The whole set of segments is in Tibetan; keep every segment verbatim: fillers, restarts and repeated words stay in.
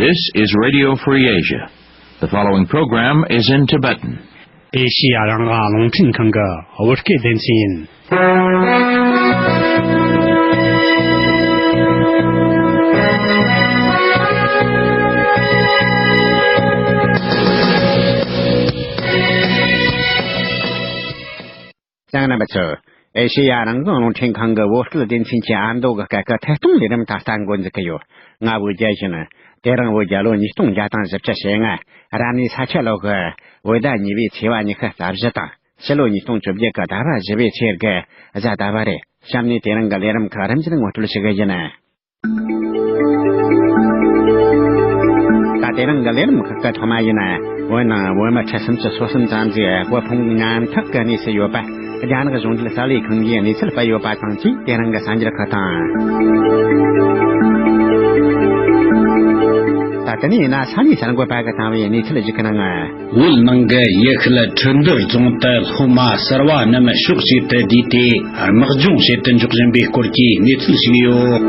This is Radio Free Asia. The following program is in Tibetan. ཨེ་ཤི་ཡ་རང་དབང་རླུང་འཕྲིན་ཁང་གི་བོད་སྐད་སྡེ་ཚན་ཡིན། གསན་མཁན་རྣམ་པ་ཚོ། ཨེ་ཤེ་ཡ་རང་དབང་རླུང་འཕྲིན་ཁང་གི་བོད་སྐད་སྡེ་ཚན་གྱི་ཨ་མདོ་གི་སྐད་ཀྱི་ཐད་གཏོང་ལས་རིམ་ད་ལྟ་འགོ་འཛུགས་ཀྱི་ཡོད། ང་བོད་རྒྱལ་ཡིན། དེ་རིང་བོད་རྒྱལ་ལོ་ཉིས་སྟོང་བརྒྱ་དང་བཞི་བཅུ་ཞེ་ལྔ། རབ་གནས་ས་ཁྱི་ལོ་གི་བོད་ཟླ་གཉིས་པའི་ཚེས་པ་ཉི་ཤུ་རྩ་བཞི་དང་། ཕྱི་ལོ་ཉིས་སྟོང་བཅོ་བརྒྱད་གི་ཟླ་བ་བཞི་པའི་ཚེས་དགུ། གཟའ་ཟླ་བ་རེད། གཤམ་ནས་དེ་རིང་གི་ལས་རིམ་ཁག་རིམ་བཞིན་ངོ་སྤྲོད་ཞུ་གི་ཡིན། ད་དེ་རིང་གི་ལས་རིམ་ཁག་གི་ཐོག་མ་ཡིན་ན། བོད་ནང་བོད་མི་ཁྲི་སུམ་ཅུ་སོ་གསུམ་ཙམ་ཞིག་དབུལ་ཕོངས་ཉམ་ཐག་གི་གནས་སུ་ཡོད་པ། རྒྱ་ནག་གཞུང་འབྲེལ་གསར་ལས་ཁང་གིས་གནས་ཚུལ་སྤེལ་ཡོད་པ་དང་བཅས། དེ་རིང་གི་གསར་འགྱུར་ཁག་དང་། ད་དེ་ནས་ཡིན་ན་ས་གནས་གསར་འགོད་པ་གིས་བཏང་བའི་གནས་ཚུལ་ཞིག་གི་ནང་། བོད་ནང་གི་ཡུལ་ཤུལ་ཁྲི་འདུ་རྫོང་དུ་སློབ་མ་གསར་བ་རྣམས་ཕྱོགས་གཅིག་ཏུ་བསྡུས་ཏེ། དམག་སྦྱོང་བྱེད་དུ་འཇུག་བཞིན་པའི་སྐོར་གྱི་གནས་ཚུལ་ཞིག་ཡོད།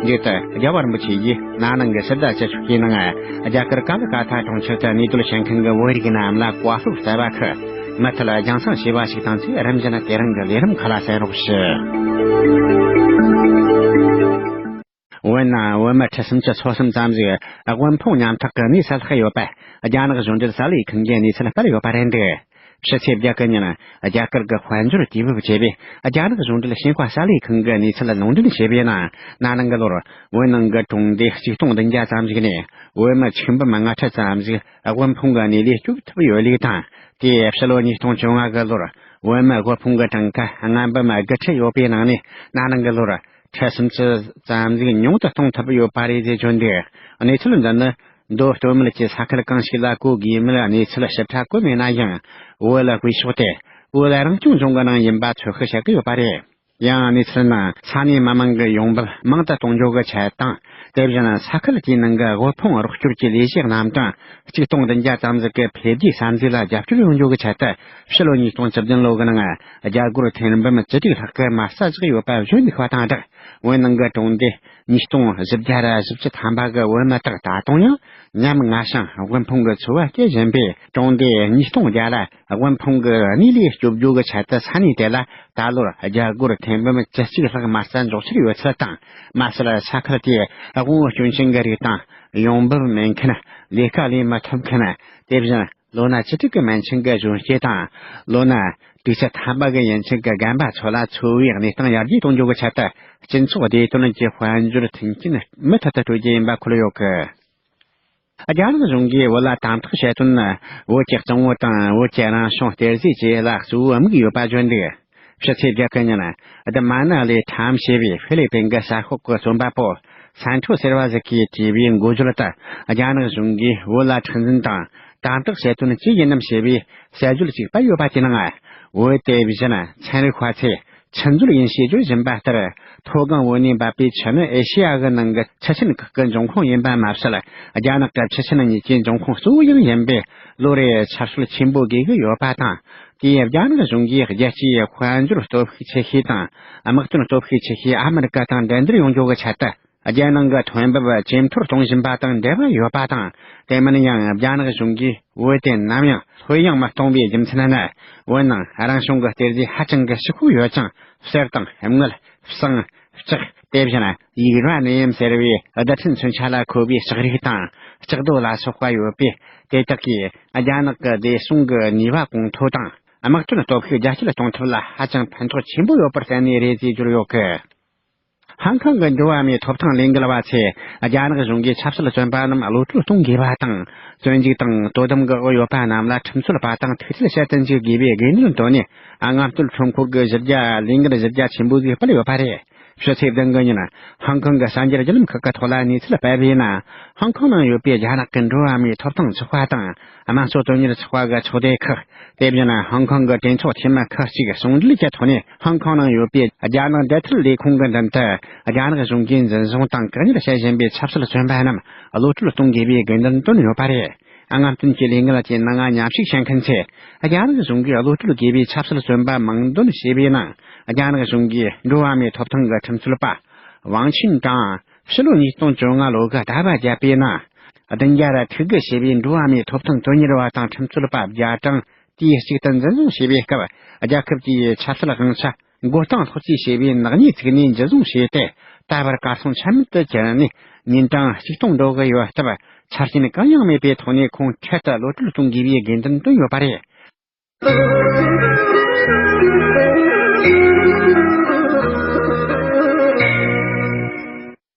འདི་ལྟར་རྒྱལ་བ་རིན་པོ་ཆེ་ཡིས་ན་ནིང་གི་ཕྱི་ཟླ་བཅུ་གཅིག་པའི་ནང་རྒྱ་གར་ཀ་ལི་ཀ་ཐ་གྲོང་ཁྱེར་དུ་གནས་སྡོད་བྱེད་མཁན་གྱི་བོད་རིགས་རྣམས་ལ་བཀའ་སློབ་སྩལ་བ་ཁག་མུ་མཐུད་རྒྱང་སྲིང་བྱས་པ་ཞིག་དང་བཅས། རིམ་བཞིན་དེ་རིང་གི་ལས་རིམ་ཁག་ལ་གསན་རོགས་ཞུ། བོད་ནང་བོད་མི་ཁྲི་སུམ་ཅུ་སོ་གསུམ་ཙམ་ཞིག་དབུལ་ཕོངས་ཉམ་ཐག་གི་གནས་སུ་ལྷག་ཡོད་པ། རྒྱ་ནག་གཞུང་འབྲེལ་གསར་ལས་ཁང་གིས་གནས་ཚུལ་སྤེལ་ཡོད་པ་རེད་འདུག། ཕྱི་ཚེས་བརྒྱད་ཀྱི་ཉིན། རྒྱ་གར་གྱི་དཔལ་འབྱོར་དུས་བབ་ཅེས་པའི་རྒྱ་ནག་གཞུང་འབྲེལ་ཤིན་ཧྭ་གསར་ལས་ཁང་གིས་གནས་ཚུལ་ལ་ནང་འདྲེན་བྱས་པའི་ནང་། ན་ནིང་གི་ལོར་བོད་ནང་གི་གྲོང་སྡེ་གཅིག་སྟོང་བདུན་བརྒྱ་ཙམ་ཞིག་ནས་བོད་མི་ཆིག་འབུམ་ལྔ་ཁྲི་ཙམ་ཞིག་དབུལ་ཕོངས་ཀྱི་གནས་ལས་སྐྱོབ་ཐུབ་ཡོད་ལུགས་དང་། དེས་ཕྱི་ལོ་ཉིས་སྟོང་བཅོ་ལྔ་གི་ལོར་བོད་མི་དབུལ་ཕོངས་ཀྱི་གྲངས་ཀ་ལྔ་འབུམ་དགུ་ཁྲི་ཡོད་པའི་ནང་ནས། ན་ནིང་གི་ལོར་ཁྲི་སུམ་ཅུ་ཙམ་ཞིག་ཉུང་དུ་གཏོང་ཐུབ་ཡོད་པ་རེད་ཅེས་བརྗོད་འདུག། གནས་ཚུལ་འདི་ནི་མདོ་སྟོད་སྨད་ཀྱི་ས་ཁུལ་གང་ཞིག་ལ་གོ་དགོས་མིན་གནས་ཚུལ་ཞིབ་ཕྲ་བཀོད་མེད་ན་ཡང་། བོད་ལ་དཔེ་ཕྱོགས་དེ་བོད་རང་སྐྱོང་ལྗོངས་ཀྱི་ནང་ཡིན་པ་ཚོད་དཔག་བྱེད་ཀྱི་ཡོད་པ་རེད། ཡང་གནས་ཚུལ་ནང་ས་གནས་མི་མང་གི་ཡོང་འབབ་མང་དུ་གཏོང་རྒྱུ་གི་ཆེད་དང་། དེ་བཞིན་ས་ཁུལ་དེའི་ནང་གི་དབུལ་ཕོངས་རོགས་སྐྱོར་གྱི་ལས་གཞི་རྣམ་གྲངས་གཅིག་སྟོང་བདུན་བརྒྱ་ཙམ་ཞིག་གི་འཕེལ་རྒྱས་གསར་འཛུགས་ལ་རྒྱབ་སྐྱོར་ཡོང་རྒྱུ་གི་ཆེད་དུ། ཕྱི་ལོ་ཉིས་སྟོང་བཅུ་བདུན་ལོ་གི་ནང་རྒྱ་སྒོར་ཐེར་འབུམ་བཅུ་དྲུག་ལྷག་གི་མ་རྩ་བཞག་ཡོད་པ་བརྗོད་འདུག་པ་དང་སྦྲགས། བོད་ནང་གི་གྲོང་སྡེ་ཉིས་སྟོང་བཞི་བརྒྱ་ར་བཞི་བཅུ་ཐམ་པ་གི་བོད་མི་དག་ད་དུང་ཡང་ཉམ་ང་ཞིང་དབུལ་ཕོངས་ཀྱི་འཚོ་བ་སྐྱེལ་བཞིན་པས། གྲོང་སྡེ་ཉིས་སྟོང་བརྒྱ་ལ་དབུལ་ཕོངས་ཀྱི་གནས་ལས་སྐྱོབ་རྒྱུ་གི་ཆེད་དུ་ས་གནས་དེ་ལ་ད་ལོར་རྒྱ་སྒོར་ཐེར་འབུམ་བཅུ་གཅིག་ལྷག་མ་རྩ་འཇོག་འཆར་ཡོད་ཚུལ་དང་། མ་ཟད་ས་ཁུལ་དེའི་དབང་བོ་སྐྱོན་ཅན་གྱི་རིགས་དང་། ཡོང་འབབ་མེད་མཁན། ལས་ཀ་ལས་མི་ཐུབ་མཁན། དེ་བཞིན་ལོ་ན་བཅུ་དྲུག་གི་མན་ཆད་ཀྱི་གཞོན་སྐྱེས་དང་། ལོ་ན་དྲུག་ཅུ་ཐམ་པ་གི་ཡན་ཆད་ཀྱི་རྒན་པ་ཚོ་ལ་འཚོ་བའི་གནས་སྟངས་ཡར་རྒྱས་གཏོང་རྒྱུ་གི་ཆེད་དུ། སྤྱི་ཚོགས་བདེ་དོན་གྱི་དཔལ་འབྱོར་མཐུན་རྐྱེན་མུ་མཐུད་དུ་སྤྲོད་རྒྱུ་ཡིན་པ་འཁོད་ཡོད་གི། རྒྱ་ནག་གཞུང་གིས་བོད་ལ་དམ་དྲག་བྱེད་དོན་ནི། བོད་ཀྱི་གཙང་བོ་དང་བོད་ཀྱི་རང་བྱུང་གཏེར་རྫས་བཅས་ལ་གཙོ་བོ་དམིགས་ཡོད་པ་བརྗོད་འདུག། ཕྱི་ཚེས་བརྒྱད་ཀྱི་ཉིན། ཨ་དི་མ་ན་ལི་ཁྲམ་ཞེས་པའི་ཧྥི་ལི་པིན་གྱི་གསར་ཤོག་གི་རྩོམ་པ་པོ་སན་ཁྲོ་ཟེར་བ་ཞིག་གིས་བྲིས་པའི་འགོ་བརྗོད་དུ། རྒྱ་ནག་གཞུང་གིས་བོད་ལ་མཁྲེགས་འཛིན་དང་དམ་དྲག་བྱེད་དོན་ཅི་ཡིན་ནམ་ཞེས་པའི་གསལ་བརྗོད་ཅིག་སྤེལ་ཡོད་པ་དེའི་ནང་། བོད་དེ་བཞིན་ཚན་རིག་པ་ཚོས་ཆུ་མཛོད་ཡིན་ཞེས་བརྗོད་བཞིན་པ་ལྟར། མཐོ་སྒང་བོད་ནས་འབབ་པའི་ཆུ་ནི་ཨེ་ཤེ་ཡ་གི་ནང་གི་ཆུ་ཆེན་ཁག་གི་འབྱུང་ཁུངས་ཡིན་པ་མ་ཟད། རྒྱ་ནག་གི་ཆུ་ཆེན་གཉིས་ཀྱི་འབྱུང་ཁུངས་གཙོ་བོ་ཡང་ཡིན་པས། ལོ་རེར་ཆབ་སྲིད་ཆེན་པོ་དགོས་ཀྱི་ཡོད་པ་དང་། དེས་རྒྱ་ནག་གཞུང་གིས་རྒྱལ་སྤྱིའི་དཔལ་འབྱོར་སྟོབས་ཤུགས་ཆེ་ཤོས་དང་། དམག་དོན་སྟོབས་ཤུགས་ཆེ་ཤོས་ཨ་མི་རི་ཀ་དང་འགྲན་བསྡུར་ཡོང་རྒྱུ་གི་ཆེད་དུ། རྒྱལ་ནང་གི་ཐོན་འབབ་ཇེ་མཐོར་གཏོང་བཞིན་པ་དང་འབྲེལ་བ་ཡོད་པ་དང་། དེ་མིན་ཡང་རྒྱ་ནག་གཞུང་གིས་བོད་དེ་ནམ་ཡང་ལྷོད་ཡངས་མི་གཏོང་བའི་རྒྱུ་མཚན་ནི། བོད་ནང་རང་བྱུང་གི་གཏེར་རྫས་ཧ་ཅང་གི་ཕྱུག་པོ་ཡོད་ཅིང་། གསེར་དང་དངུལ། ཟངས། ལྕགས། དེ་བཞིན་ཡུ་ར་ནི་ཡམ་ཟེར་བའི་རྡུལ་ཕྲན་མཚོན་ཆ་ལ་མཁོ་བའི་ལྕགས་རིགས་དང་ལྕགས་རྡོ་ལ་སོགས་པ་ཡོད་པས། དེ་དག་གིས་རྒྱ་ནག་གི་བདེ་སྲུང་གི་ནུས་པ་གོང་མཐོ་དང་། དམག་དོན་སྟོབས་ཤུགས་རྒྱ་སྐྱེད་གཏོང་ཐབས་ལ་ཧ་ཅང་ཕན་ཐོགས་ཆེན་པོ་ཡོད་པར་གསལ་ནས་རེད་ཅེས་བརྗོད་ཡོད་གི། ཧང་ཀང་གི་འགྲོ་བ་མིའི་ཐོབ་ཐང་ལས་འགུལ་བ་ཚོས་རྒྱ་ནག་གཞུང་གིས་ཆབ་སྲིད་བཙོན་པ་རྣམས་གློད་གྲོལ་གཏོང་དགོས་པ་དང་། བཙོན་འཇུག་དང་དོ་དམ་གྱི་འོག་ཡོད་པ་རྣམས་ལ་ཁྲིམས་རྩོད་པ་དང་ཐུག་འཕྲད་བྱེད་དུ་འཇུག་དགོས་པའི་དགོས་འདུན་བཏོན་ནས། མངའ་སྡེ་ཁྲོམ་སྐོར་གྱི་གཞི་རྒྱ་ལས་འགུལ་གཞི་རྒྱ་ཆེན་པོ་ཞིག་སྤེལ་ཡོད་པ་རེད། ཕྱི་ཚེས་བདུན་གྱི་ཉིན། ཧང་ཀང་གི་གསར་འགྱུར་བརྒྱུད་ལམ་ཁག་གི་ཐོག་ལ་གནས་ཚུལ་སྤེལ་བའི་ནང་། ཧང་ཀང་ནང་ཡོད་པའི་རྒྱ་ནག་གི་འགྲོ་བ་མིའི་ཐོབ་ཐང་ཚོགས་པ་དང་། དམངས་གཙོ་དོན་གཉེར་ཚོགས་པ་གི་ཚོགས་སྡེ་ཁག། དེ་བཞིན་ཧང་ཀང་གི་གྲོས་ཚོགས་འཐུས་མི་ཁག་ཅིག་ཟུང་འབྲེལ་གྱི་ཐོག་ནས། ཧང་ཀང་ནང་ཡོད་པའི་རྒྱ་ནག་འབྲེལ་མཐུད་ལས་ཁུངས་ཀྱི་མདུན་དུ། རྒྱ་ནག་གཞུང་གིས་འཛིན་བཟུང་དང་བཀག་ཉར་བྱེད་བཞིན་པའི་ཆབ་སྲིད་བཙོན་པ་རྣམས་གློད་གྲོལ་གཏོང་དགོས་པའི་དགོས་འདུན་བཏོན་ཡོད་པ་རེད། མངའ་སྡེ་གི་ལས་འགུལ་གྱི་ནང་མཉམ་ཞུགས་བྱེད་མཁན་ཚོས། རྒྱ་ནག་གཞུང་གིས་གློད་གྲོལ་དགོས་པའི་ཆབ་སྲིད་བཙོན་པ་མིང་འདོན་བྱས་པའི་ནང་། རྒྱ་ནག་གཞུང་གིས་འགྲོ་བ་མིའི་ཐོབ་ཐང་གི་ཁྲིམས་རྩོད་པ། ཝང་ཆིན་ཀྲང་ཕྱི་ལོ་ཉིས་སྟོང་བཅོ་ལྔ་ལོ་གི་ཟླ་བ་བརྒྱད་པའི་ནང་བདུན་བརྒྱ་ར་ཐིག་དགུ་ཞེས་པའི་འགྲོ་བ་མིའི་ཐོབ་ཐང་དོན་གཉེར་བ་དང་ཁྲིམས་རྩོད་པ་བརྒྱ་གྲངས་དུས་གཅིག་ཏུ་འཛིན་བཟུང་བྱས་པའི་སྐབས། རྒྱལ་ཁབ་ཀྱི་ཆབ་སྲིད་དབང་ཆ་མགོ་རྟིང་སློག་རྩིས་བྱས་པའི་ནག་ཉེས་བཙུགས་ནས་འཇུ་བཟུང་བྱས་ཏེ། ད་བར་གར་སོང་ཆ་མེད་དུ་གྱུར་ནས་ཉིན་གྲངས་གཅིག་སྟོང་འགྲོ་གི་ཡོད་སྟབས། ཆ་རྐྱེན་གང་ཡང་མེད་པའི་ཐོག་ནས་ཁོང་འཕྲལ་དུ་གློད་གྲོལ་གཏོང་དགོས་པའི་དགོས་འདུན་བཏོན་ཡོད་པ་རེད།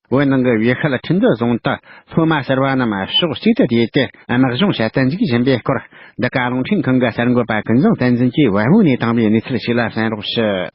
བོད་ནང་གི་ཡུལ་ཤུལ་ཁྲིན་ཏུའུ་རྫོང་དུ་སློབ་མ་གསར་བ་རྣམས་ཕྱོགས་གཅིག་ཏུ་བསྡུས་ཏེ་དམག་སྦྱོང་བྱེད་དུ་འཇུག་བཞིན་པའི་སྐོར། འདི་ག་རླུང་འཕྲིན་ཁང་གི་གསར་འགོད་པ་ཀུན་བཟང་བསྟན་འཛིན་གྱིས་བལ་པོ་ནས་བཏང་བའི་གནས་ཚུལ་ཞིག་ལ་གསན་རོགས་ཞུ།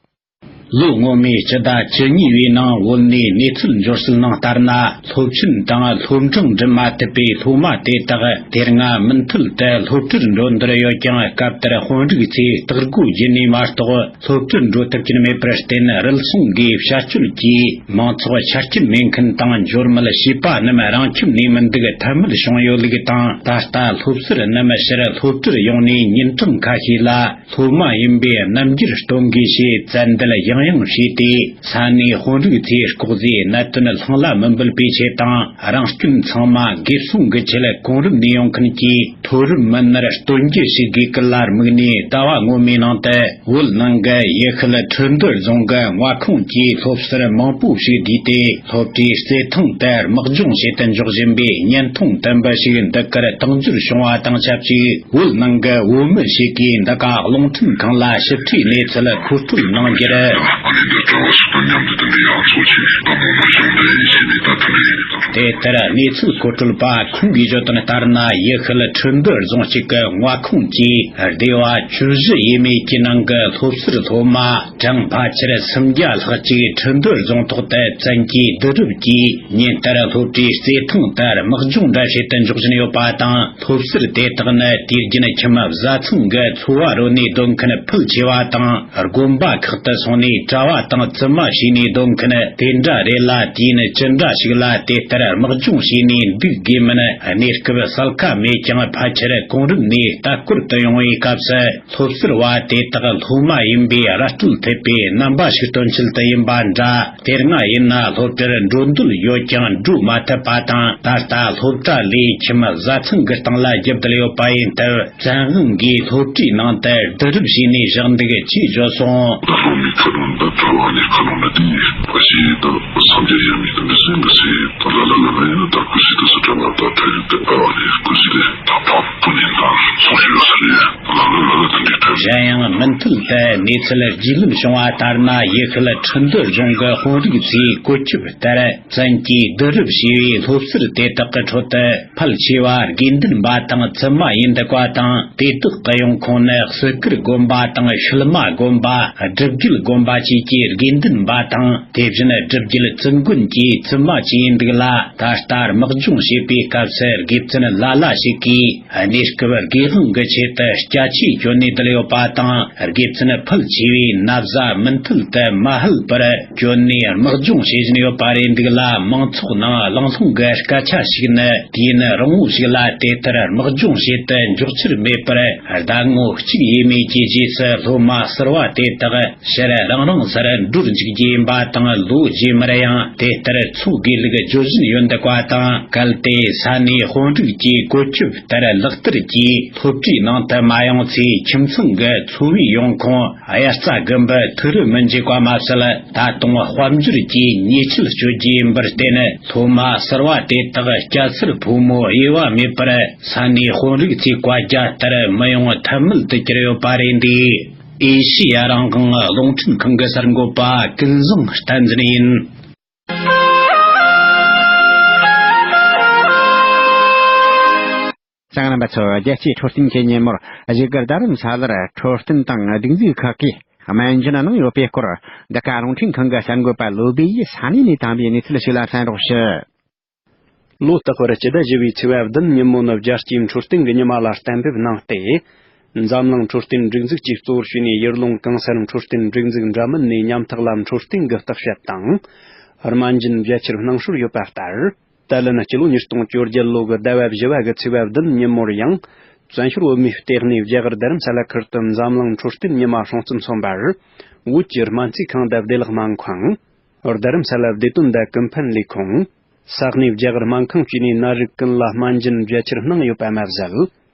ལོ་སྔོན་མའི་སྤྱི་ཟླ་བཅུ་གཉིས་པའི་ནང་བོད་ནས་གནས་ཚུལ་འབྱོར་སྲོལ་ནང་ལྟར་ན། སློབ་ཆེན་དང་སློབ་འབྲིང་འགྲིམ་མ་ཐུབ་པའི་སློབ་མ་དེ་དག་དེ་སྔ་མུ་མཐུད་དུ་སློབ་གྲྭར་འགྲོ་འདོད་ཡོད་ཀྱང་། སྐབས་དེར་དཔོན་རིགས་ཚོས་སྟག་སྒོ་བརྒྱུད་ནས་མ་གཏོགས་སློབ་གྲྭར་འགྲོ་ཐུབ་ཀྱིན་མེད་པར་བརྟེན། རུལ་སུངས་ཀྱི་བྱ་སྤྱོད་ཀྱིས་མང་ཚོགས་ཆ་རྐྱེན་མེད་མཁན་དང་། འབྱོར་མེད་བྱིས་པ་རྣམས་རང་ཁྱིམ་ནས་མི་འདུག་ཐབས་མེད་བྱུང་ཡོད་ལུགས་དང་། ད་ལྟ་སློབ་ཟུར་རྣམས་ཕྱིར་སློབ་གྲྭར་ཡོང་ནས་ཉིན་གྲངས་ཁ་ཤས་ལ། སློབ་མ་ཡིན་པའི་རྣམ་འགྱུར་སྟོན་དགོས་ཞེས་བཙན་འདེད་ཡང་ཡང་བྱས་ཏེ། ས་གནས་དཔོན་རིགས་ཚོས་ལྐོག་ཟའི་གནད་དོན་ལྷང་ལ་མི་འབུད་པའི་ཆེད་དང་། རང་སྐྱོན་ཚང་མ་སྒེར་སྲུང་གི་ཆེད་གོང་རིམ་ནས་ཡོང་མཁན་གྱི་མཐོ་རིམ་མི་སྣར་སྟོན་རྒྱུ་ཞིག་གི་སྐུལ་ལ་དམིགས་ནས། ཟླ་བ་སྔོན་མའི་ནང་དུ་བོད་ནང་གི་ཡུལ་ཤུལ་ཁྲིན་ཏུའུ་རྫོང་གི་མངའ་ཁོངས་ཀྱི་སློབ་ཟུར་མང་པོ་ཞིག་བསྡུས་ཏེ། སློབ་གྲྭའི་རྩེད་ཐང་དུ་དམག་སྦྱོང་བྱེད་དུ་འཇུག་བཞིན་པའི་བརྙན་ཐུང་དུམ་བུ་ཞིག་འདི་གར་བཏང་འབྱོར་བྱུང་བ་དང་ཆབས་ཅིག་བོད་ནང་གི་བོད་མི་ཞིག་གིས་འདི་ག་རླུང་འཕྲིན་ཁང་ལ་ཞིབ་ཕྲའི་གནས་ཚུལ་མཁོ་སྤྲོད་གནང་རྒྱུར། དེ་ལྟར་གནས་ཚུལ་མཁོ་སྤྲོད་པ་ཁོང་གིས་བརྗོད་དོན་ལྟར་ན། ཡུལ་ཤུལ་ཁྲིན་ཏུའུ་རྫོང་གཅིག་གི་མངའ་ཁོངས་ཀྱི་སྡེ་བ་བཅུ་བཞི་ཡས་མས་ཀྱི་ནང་གི་སློབ་ཟུར་སློབ་མ་གྲངས་ཕལ་ཆེར་སུམ་བརྒྱ་ལྷག་ཅིག་ཁྲིན་ཏུའུ་རྫོང་ཐོག་ཏུ་བཙན་གྱིས་བསྡུ་རུབ་ཀྱིས་ཉིན་ལྟར་སློབ་གྲྭའི་རྩེད་ཐང་དུ་དམག་སྦྱོང་འདྲ་བྱེད་དུ་འཇུག་བཞིན་ཡོད་པ་དང་། སློབ་ཟུར་དེ་དག་ནི་དུས་རྒྱུན་ཁྱིམ་བཟའ་ཚང་གི་འཚོ་བ་རོལ་ནས་སྡོད་མཁན་ཕལ་ཆེ་བ་དང་། དགོན་པ་ཁག་ཏུ་སོང་ནས་གྲྭ་བ་དང་བཙུན་མ་བྱས་ནས་སྡོད་མཁན་དེ་འདྲ་རེད་ལ། དུས་ཡུན་ཅི་འདྲ་ཞིག་ལ་དེ་ལྟར་དམག་སྦྱོང་བྱས་ནས་འདུག་དགོས་མིན་གནས་སྐབས་གསལ་ཁ་མེད་ཀྱང་། ཕལ་ཆེར་གོང་རིམ་ནས་ལྟ་སྐོར་དུ་ཡོང་བའི་སྐབས་སུ། སློབ་ཟུར་བ་དེ་དག་སློབ་མ་ཡིན་པའི་ར་སྤྲོད་ཐེབས་པའི་རྣམ་པ་ཞིག་སྟོན་ཆེད་དུ་ཡིན་པ་འདྲ། དེ་སྔ་ཡིན་ན་སློབ་གྲྭར་འགྲོ་འདོད་ཡོད་ཀྱང་འགྲོ་མ་ཐུབ་པ་དང་། ད་ལྟ་སློབ་གྲྭ་ལས་ཁྱིམ་བཟའ་ཚང་གི་སྟེང་ལ་རྒྱུ་བསྡད་ཡོད་པ་ཡིན་སྟབས། བཙན་དབང་གིས་སློབ་གྲྭའི་ནང་དུ་བསྡུ་རུབ་བྱས་ནས་བཞག་འདུག་ཅེས་བརྗོད་སོང་། ད་སློབ་མའི་ཁ་ནང་འདི་གྲྭ་བ་ནས་ཁ་ནང་ན་དེ་ཡིན་པ་ཞིག་ད་སངས་རྒྱས་ཡ་མི་དང་འདི་སེང་གི་སེ་ད་ལ་ལ་ལ་ལ་ཡིན་ན། ད་ཀུ་ཤི་ད་སུ་གྲྭ་བ་ད་ད་ཡིན་ད་གྲྭ་བ་ནས་ཀུ་ཤི་རེད། ད་ཕ་བུ་ནས་ད་སོང་ཞིག་ཡོད་ས་རེད། ལ་ལ་ལ་ལ་ད་འདི་ད། གཞན་ཡང་མུ་མཐུད་དུ་གནས་ཚུལ་རྒྱུས་ལོན་བྱུང་བ་ལྟར་ན། ཡུལ་ཤུལ་ཁྲིན་ཏུའུ་རྫོང་གི་དཔོན་རིགས་ཚོས་བཀོད་ཁྱབ་ལྟར། བཙན་གྱིས་བསྡུ་རུབ་བྱས་པའི་སློབ་ཟུར་དེ་དག་གི་ཁྲོད་དུ། ཕལ་ཆེ་བ་དགེ་འདུན་པ་དང་བཙུན་མ་ཡིན་འདུག་པ་དང་། དེ་དག་གི་ཡོང་ཁུངས་ནི་སེ་ཀར་དགོན་པ་དང་ཤུལ་མ་དགོན་པ། སྒྲུབ་བརྒྱུད་དགོན་པ་བཅས་ཀྱི་དགེ་འདུན་པ་དང་། དེ་བཞིན་སྒྲུབ་བརྒྱུད་བཙུན་དགོན་གྱི་བཙུན་མ་བཅས་ཡིན་འདུག་ལ། ད་ལྟ་དམག་སྦྱོང་བྱེད་པའི་སྐབས་སུ་དགེ་བཙུན་ལ་ལ་ཞིག་གིས་གནས་སྐབས་དགེ་དབང་གི་ཆེད་དུ་སྐྱ་ཆས་གྱོན་ནས་བསྡད་ཡོད་པ་དང་། དགེ་བཙུན་ཕལ་ཆེ་བས་ན་བཟའ་མུ་མཐུད་དུ་མ་ཧལ་པར་གྱོན་ནས་དམག་སྦྱོང་བྱེད་བཞིན་ཡོད་པ་རེད་འདུག་ལ། མང་ཚོགས་ནང་གླེང་སློང་གི་སྐད་ཆ་ཞིག་ནི། དུས་ཡུན་རིང་བོ་ཞིག་ལ་དེ་ལྟར་དམག་སྦྱོང་བྱེད་དུ་འཇུག་འཆར་མེད་པར། ཟླ་ངོ་གཅིག་ཡས་མས་ཀྱི་རྗེས་སུ་སློབ་མ་ཟུར་བ་དེ་དག་ཕྱིར་རང་རང་སར་འགྲོར་འཇུག་རྒྱུ་ཡིན་པ་དང་། ལོ་རྗེས་མར་ཡང་དེ་ལྟར་འཚོགས་དགོས་ལུགས་བརྗོད་བཞིན་ཡོད་འདུག་པ་དང་། གལ་ཏེ་ས་གནས་དཔོན་རིགས་ཀྱི་བཀོད་ཁྱབ་ལྟར་ལག་བསྟར་གྱིས་སློབ་གྲྭའི་ནང་དུ་མ་ཡོང་ཚེ། ཁྱིམ་ཚང་གི་འཚོ་བའི་ཡོང་ཁུངས་དབྱར་རྩྭ་དགུན་འབུ་ཐུག་རུ་མི་འཇུག་པ་མ་ཟད། ད་དུང་དཔལ་འབྱོར་གྱི་ཉེས་ཆད་གཅོད་རྒྱུ་ཡིན་པར་བརྟེན། སློབ་མ་གསར་བ་དེ་དག་སྐྱ་སེར་ཕོ་མོ་དབྱེ་བ་མེད་པར་ས་གནས་དཔོན་རིགས་ཚོའི་བཀའ་རྒྱ་ལྟར་མི་ཡོང་ཐབས་མེད་དུ་གྱུར་ཡོད་པ་རེད་འདུག་ཨེ་ཤི་ཡ་རང་དབང་རླུང་འཕྲིན་ཁང་གི་གསར་འགོད་པ་ཀུན་བཟང་བསྟན་འཛིན་ཡིན། གསན་མཁན་རྣམ་པ་ཚོ། རྒྱལ་སྤྱིའི་འཕྲོད་བསྟེན་གྱི་ཉིན་མོར་བཞུགས་སྒར་རྡ་རམ་ས་ལར་འཕྲོད་བསྟེན་དང་སྒྲིག་འཛུགས་ཁག་གིས་སྨན་སྦྱིན་གནང་ཡོད་པའི་སྐོར། འདི་ག་རླུང་འཕྲིན་ཁང་གི་གསར་འགོད་པ་ལོ་བི་ཡིས་ས་གནས་ནས་བཏང་བའི་གནས་ཚུལ་ཞིག་ལ་གསན་རོགས་ཞུ། ལོ་རྟག་པར་སྤྱི་ཟླ་བཞི་པའི་ཚེས་པ་བདུན་ཉིན་མོ་ནི་རྒྱལ་སྤྱིའི་འཕྲོད་བསྟེན་གྱི་ཉི་མ་ལ་གཏན་འབེབས་གནང་སྟེ། འཛམ་གླིང་འཕྲོད་བསྟེན་སྒྲིག་འཛུགས་ཀྱིས་གཙོ་བོར་བྱས་ནས། ཡུལ་ལུང་གང་སར་འཕྲོད་བསྟེན་སྒྲིག་འཛུགས་འདྲ་མིན་ནས་ཉམ་ཐག་ལ་འཕྲོད་བསྟེན་གྱི་བརྟག་དཔྱད་དང་། སྨན་སྦྱིན་རྒྱ་ཆེར་གནང་སྲོལ་ཡོད་པ་ལྟར། ཏཱ་ལན་སྤྱི་ལོ་ཉིས་སྟོང་བཅོ་བརྒྱད་ལོ་གི་ཟླ་བ་བཞི་བ་གི་ཚེས་པ་བདུན་ཉིན་མོར་ཡང་། བཙན་བྱོལ་བོད་མིའི་ལྟེ་གནས་རྒྱ་གར་རྡ་རམ་ས་ལ་ཁུལ་དུ་འཛམ་གླིང་འཕྲོད་བསྟེན་ཉི་མ་སྲུང་བརྩི་མཚོན་པར། བོད་ཀྱི་སྨན་རྩིས་ཁང་དང་བདེ་བླག་སྨན་ཁང་། རྡ་རམ་ས་ལ་བདེ་དོན་དང་ཀུན་ཕན་ལས་ཁུངས། ས་གནས་རྒྱ་གར་སྨན་ཁང་བཅས་ནས་ནད་རིགས་ཀུན་ལ་སྨན་སྦྱིན་རྒྱ་ཆེར་གནང་ཡོད་པ་མ་ཟད།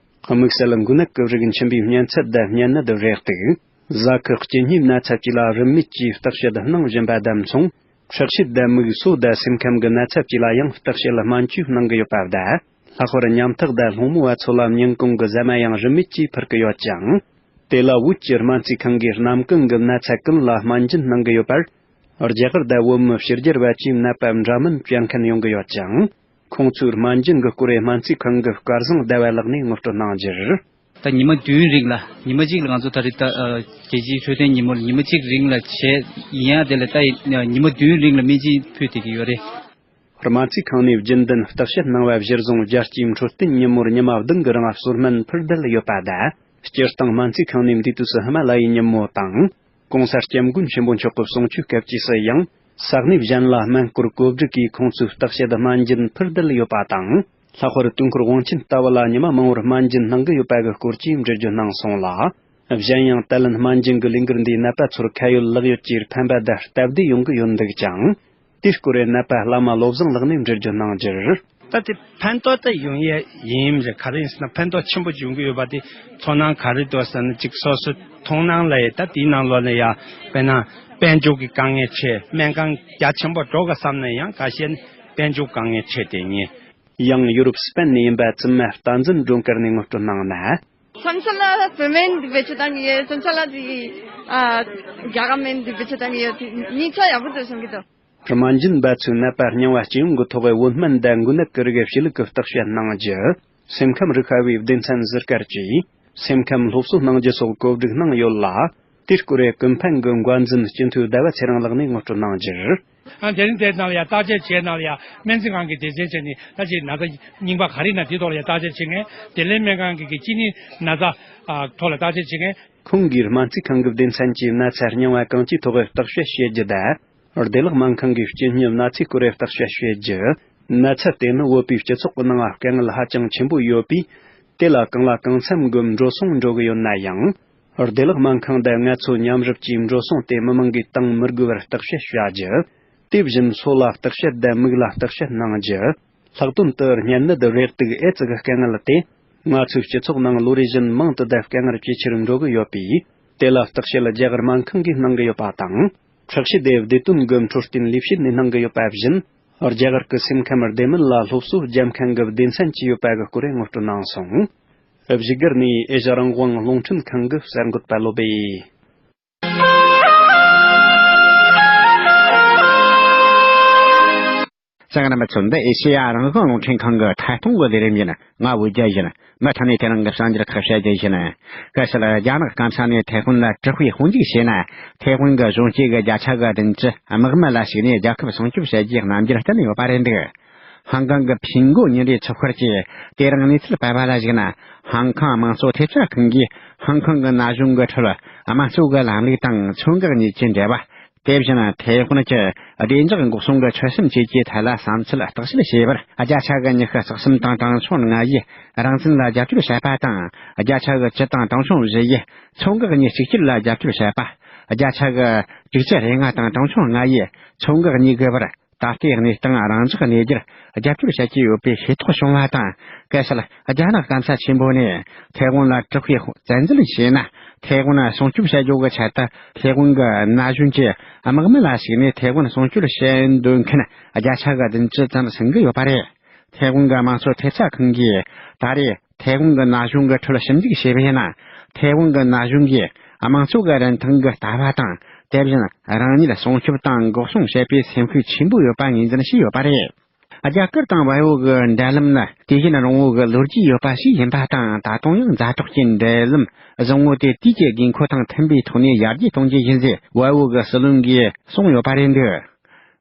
དམིགས་བསལ་འགོས་ནད་ཀྱི་རིགས་མཆིན་པའི་གཉན་ཚད་དང་གཉན་ནད་རེག་དུག་ཟ་ཁུ་སྐྱེ་ཉེས་ན་ཚ་བཅས་ལ་རིན་མེད་ཀྱིས་བརྟག་དཔྱད་གནང་བཞིན་པ་དང་མཚུངས། ཁྲག་ཤེད་དང་མིག་སོ་དང་སེམས་ཁམས་ཀྱི་ན་ཚ་བཅས་ལ་ཡང་བརྟག་དཔྱད་སྨན་བཅོས་གནང་གི་ཡོད་པ་དང་། ལྷག་པར་ཉམ་ཐག་དང་སློང་མོ་བ་ཚོ་ལ་ཉིན་གུང་གི་ཟ་མ་ཡང་རིན་མེད་ཀྱིས་ཕུལ་གྱི་ཡོད་ཅིང་། དེ་ལ་བོད་ཀྱི་སྨན་རྩིས་ཁང་གིས་གནམ་གང་གི་ན་ཚ་ཀུན་ལ་སྨན་སྦྱིན་གནང་གི་ཡོད་པར། རྒྱ་གར་དང་བོད་མི་ཕྱི་རྒྱལ་བ་བཅས་ནད་པ་འདྲ་མིན་སྤྱོད་མཁན་ཡོང་གི་ཡོད་ཅིང་། ཁོང་ཚོས་སྨན་སྦྱིན་གྱི་སྐོར་སྨན་རྩིས་ཁང་གི་སྐལ་བཟང་ཟླ་བ་ལགས་ནས་ངོ་སྤྲོད་གནང་རྒྱུར། ད་ཉི་མ་བདུན་རིང་ལ་ཉི་མ་གཅིག་ལ་ང་ཚོ་ད་རེས་ད་ཨ་རྒྱལ་སྤྱིའི་འཕྲོད་བསྟེན་ཉིན་མོར་ཉི་མ་གཅིག་རིང་ལ་བྱས་ཡིན་ཡང་དེ་ལ་ད་ཉི་མ་བདུན་རིང་ལ་སྨན་སྦྱིན་ཕུལ་བསྡད་ཀྱི་ཡོད་རེད། སྨན་རྩིས་ཁང་ནས་རྒྱུན་ལྡན་བརྟག་དཔྱད་གནང་བ་གཞིར་བཟུང་རྒྱལ་སྤྱིའི་འཕྲོད་བསྟེན་ཉིན་མོར་ཉི་མ་བདུན་གྱི་རིང་གསོལ་སྨན་ཕུལ་བསྡད་ཡོད་པ་དང་། སྤྱིར་བཏང་སྨན་རྩིས་ཁང་ནས་འདས་དུས་སུ་ཧི་མ་ལ་ཡའི་ཉིན་མོ་དང་། གོང་ས་སྐྱབས་མགོན་ཆེན་པོ་མཆོག་གི་གསུང་ཆོས་སྐབས་ཀྱིས་སུ་ཡང་ས་གནས་གཞན་ལ་སྨན་སྐོར་བཀོད་སྒྲིག་གིས་ཁོང་ཚོས་བརྟག་དཔྱད་སྨན་སྦྱིན་ཕུལ་བསྡད་ཡོད་པ་དང་། ལྷག་པར་དུས་འཁོར་དབང་ཆེན་ལྟ་བུ་ལ་ཉི་མ་མང་བོར་སྨན་སྦྱིན་གནང་གི་ཡོད་པ་གི་སྐོར་གྱི་འགྲེལ་བརྗོད་གནང་སོང་ལ། གཞན་ཡང་ད་ལན་སྨན་སྦྱིན་གྱི་ལས་འགུལ་འདིས་ནད་པ་ཚོར་ཁ་ཡོད་ལག་ཡོད་ཀྱི་ཕན་པ་དང་སྟབས་བདེ་ཡོང་གི་ཡོད་འདུག་ཅིང་། དེའི་སྐོར་ནད་པ་བླ་མ་བློ་བཟང་ལགས་ནས་འགྲེལ་བརྗོད་གནང་རྒྱུར། ད་དེ་ཕན་ཐོགས་ད་ཡོང་ཡས་ཡིན་རེད། ག་རེ་ཡིན་ཟེར་ན་ཕན་ཐོགས་ཆེན་པོ་ཡོང་གི་ཡོད་པ་དེ་ཚོར་སྣང་ག་རེ་འདུག་ཟེར་ན་ཅིག་སོ་སོའི་མཐོང་སྣང་ལ་ཡ་ད་དེའི་ནང་ལོགས་ལ་ཡ་དཔེར་ན་དཔལ་འབྱོར་གྱི་དཀའ་ངལ་ཆེ། སྨན་ཁང་རྒྱ་ཆེན་པོ་འགྲོ་ག་བསམ་ན་ཡང་ཁ་ཤས་ནི་དཔལ་འབྱོར་དཀའ་ངལ་ཆེ་དེ་ཉིད། ཡང་ཡུ་རོབ་སི་པན་ནས་ཡིན་པ་བཙུན་མ་བསྟན་འཛིན་སྒྲོལ་དཀར་ནས་ངོ་སྤྲོད་གནང་ན། སོན་སོན་ལ་བུད་མེད་འདི་བེད་སྤྱོད་བཏང་གི་ཡོད། སོན་སོན་ལ་དེ་ཨ་རྒྱ་གར་སྨན་འདི་བེད་སྤྱོད་བཏང་གི་ཡོད། དེ་གཉིས་ཆ་ཡག་པོ་འདུག་བསམ་གི་འདུག་སྨན་སྦྱིན་པ་ཚོས་ནད་པ་རྙིང་བ་སྐྱེ་ཡོང་གི་ཐོག་བོད་སྨན་དང་འགོས་ནད་ཀྱི་རིགས་གཤིས་ལུགས་ཀྱི་བརྟག་དཔྱད་གནང་རྒྱུ། སེམས་ཁམས་རིག་པ་བའི་སྡེ་ཚན་ཟུར་བཀར་གྱིས་སེམས་ཁམས་སློབ་གསོ་གནང་རྒྱུ་སོགས་གོ་སྒྲིག་གནང་ཡོད་ལ། དེའི་སྐོར་ཀུན་ཕན་གྱི་འགོ་འཛིན་སྤྱི་འཐུས་ཟླ་བ་ཚེ་རིང་ལགས་ནས་ངོ་སྤྲོད་གནང་རྒྱུར། ཨ་དེ་རིང་དེ་ནང་ལ་ཡང་བརྟག་དཔྱད་བྱས་ནང་ལ་ཡང་སྨན་རྩིས་ཁང་གི་སྡེ་ཚན་བྱས་ནས་ད་ཅིག་ན་ཚ་རྙིང་པ་ག་རེ་ན་དེའི་ཐོག་ལ་ཡང་བརྟག་དཔྱད་བྱེད་མཁན། བདེ་ལེགས་སྨན་ཁང་གི་གི་གཅིན་སྙི་ན་ཚ་ཨ་ཐོག་ལ་བརྟག་དཔྱད་བྱེད་མཁན། ཁོང་གིས་སྨན་རྩིས་ཁང་གི་སྡེ་ཚན་གྱིས་ན་ཚ་རྙིང་བ་གང་ཅིའི་ཐོག་བརྟག་དཔྱད་བྱེད་རྒྱུ་དང་། བདེ་ལེགས་སྨན་ཁང་གིས་སྐྱེ་དངོས་ན་ཚའི་སྐོར་བརྟག་དཔྱད་བྱེད་རྒྱུ། ན་ཚ་དེ་ནི་བོད་པའི་སྤྱི་ཚོགས་ཀྱི་ནང་དཀའ་ངལ་ཧ་ཅང་ཆེན་པོ་ཡོད་པས། དེ་ལ་གང་ལ་གང་འཚམ་གྱི་འགྲོ་སོང་འགྲོ་གི་ཡོད་ན་ཡང་། བདེ་ལེགས་སྨན་ཁང་དང་ང་ཚོ་མཉམ་རུབ་ཀྱིས་འགྲོ་སོང་དེ་མི་མང་གིས་བཏང་མི་དགོས་པར་བརྟག་དཔྱད་བྱ་རྒྱུ། དེ་བཞིན་སོ་ལ་བརྟག་དཔྱད་དང་མིག་ལ་བརྟག་དཔྱད་གནང་རྒྱུ། ལྷག་དོན་དུ་གཉན་ནད་རེག་དུག་ཨེ་ཙི་གི་དཀའ་ངལ་དེ་ང་ཚོའི་སྤྱི་ཚོགས་ནང་ལོ་རེ་བཞིན་མང་དུ་དང་དཀའ་ངལ་ཇེ་ཆེར་འགྲོ་གི་ཡོད་པས། དེ་ལ་བརྟག་དཔྱད་རྒྱ་གར་སྨན་ཁང་གིས་གནང་གི་ཡོད་པ་དང་། ཁྲག་ཤེད་དེ་བདེ་དོན་གྱི་འཕྲོད་བསྟེན་ལས་བྱེད་ནས་གནང་གི་ཡོད་པ་བཞིན། རྒྱ་གར་གྱི་སེམས་ཁམས་བདེ་མིན་ལ་སློབ་གསོ་རྒྱབ་མཁན་གྱི་སྡེ་ཚན་ཅིག་ཡོད་པ་གི་སྐོར་ངོ་སྤྲོད་གནང་སོང་། བཞུགས་སྒར་ནས་ཨེ་ཤ་རང་དབང་རླུང་འཕྲིན་ཁང་གི་གསར་འགོད་པ་བློ་བྷེ། གསན་མཁན་རྣམ་པ་ཚོ། འདི་ཨེ་ཤེ་ཡ་རང་དབང་རླུང་འཕྲིན་ཁང་གི་ཐད་གཏོང་གི་ལས་རིམ་ཡིན། ང་བོད་རྒྱལ་ཡིན། མུ་མཐུད་ནས་དེ་རིང་གི་གསར་འགྱུར་ཁག་བཤད་རྒྱུ་ཡིན། གལ་སྲིད་རྒྱ་ནག་སྐམ་ས་ནས་ཐའེ་ཝན་ལ་དྲག་པོའི་དཔུང་འཇུག་བྱས་ན། ཐའེ་ཝན་གྱི་གཞོན་སྐྱེས་ཀྱི་བརྒྱ་ཆ་གི་བདུན་ཅུ་དམག་མི་ལ་ཞུགས་ནས་རྒྱལ་ཁབ་སྲུང་སྐྱོབ་བྱེད་རྒྱུའི་རྣམ་འགྱུར་བསྟན་ཡོད་པ་རེད་འདུག་ཧང་ཀང་གི་ཕིན་གོ་ཉིན་རེའི་ཚོགས་པར་གྱིས་དེ་རིང་གནས་ཚུལ་སྤེལ་བ་ལ་གཞིགས་ན། ཧང་ཀང་དམངས་གཙོ་ཐེབས་རྩ་ཁང་གིས་ཧང་ཀང་གི་ན་གཞོན་གྱི་ཁྲོད་དམངས་གཙོ་གི་ལམ་ལུགས་དང་མཚོ་འགག་གཉིས་ཀྱི་འབྲེལ་བ། དེ་བཞིན་ཐའེ་ཝན་གྱི་བདེ་འཇགས་འགོག་སྲུང་གི་ཆོད་སེམས་བཅས་ཀྱི་ཐད་ལ་བསམ་ཚུལ་བརྟག་དཔྱད་བྱས་པར། བརྒྱ་ཆ་གི་ཉི་ཤུ་རྩ་གསུམ་དང་གྲངས་ཆུང་ལྔ་ཡིས་རང་བཙན་ལ་རྒྱབ་སྐྱོར་བྱས་པ་དང་། བརྒྱ་ཆ་གི་བཅུ་དང་གྲངས་ཆུང་བཞི་ཡིས་མཚོ་འགག་གཉིས་གཅིག་གྱུར་ལ་རྒྱབ་སྐྱོར་བྱས་པ། བརྒྱ་ཆ་གི་དྲུག་ཅུ་རེ་ལྔ་དང་གྲངས་ཆུང་ལྔ་ཡིས་མཚོ་འགག་གཉིས་དགོས་པར་ད་ལྟའི་གནས་སྟངས་རང་འཇགས་གནས་རྒྱུར་རྒྱབ་སྐྱོར་བྱེད་ཀྱི་ཡོད་པའི་ཤེས་རྟོགས་བྱུང་བ་དང་། གལ་སྲིད་རྒྱ་ནག་སྐམ་ས་ཆེན་པོ་ནས་ཐའེ་ཝན་ལ་དྲག་པོའི་བཙན་འཛུལ་བྱས་ན། ཐའེ་ཝན་སྲུང་སྐྱོབ་བྱ་རྒྱུ་གི་ཆེད་དུ་ཐའེ་ཝན་གྱི་ན་གཞོན་གྱི་དམག་མི་ལ་ཞུགས་ནས་ཐའེ་ཝན་སྲུང་སྐྱོབ་བྱེད་འདོད་མཁན་བརྒྱ་ཆ་གི་བདུན་ཅུ་ཙམ་ཟིན་གྱི་ཡོད་པ་རེད། ཐའེ་ཝན་གྱི་དམངས་གཙོ་ཐེབས་རྩ་ཁང་གིས་ད་རེས་ཐའེ་ཝན་གྱི་ན་གཞོན་གྱི་ཁྲོད་ཞིབ་འཇུག་བྱས་པ་ཡིན་ན། ཐའེ་ཝན་གྱི་ན་གཞོན་གྱིས་དམངས་གཙོ་གི་རིན་ཐང་གི་ལྟ་བ་དང་། དེ་བཞིན་རང་ཉིད་སྲུང་སྐྱོབ་དང་འགོག་སྲུང་བྱེད་པའི་སེམས་ཤུགས་ཆེན་པོ་ཡོད་པ་ངོས་འཛིན་བྱས་ཡོད་པ་རེད། རྒྱ་གར་དང་བལ་པོ་གི་འབྲེལ་ལམ་ནི་དུས་ཡུན་རིང་བོ་གི་ལོ་རྒྱུས་ཡོད་པ་ཞིག་ཡིན་པ་དང་། ད་དུང་ཡང་མཛའ་གྲོགས་ཀྱི་འབྲེལ་ལམ་བཟང་བོ་དེ་དུས་ཀྱི་དགོས་མཁོ་དང་མཐུན་པའི་ཐོག་ནས་ཡར་རྒྱས་གཏོང་རྒྱུ་ཡིན་ཟེར་བལ་པོ་གི་སྲིད་བློན་གྱིས་གསུངས་ཡོད་པ་རེད་འདུག་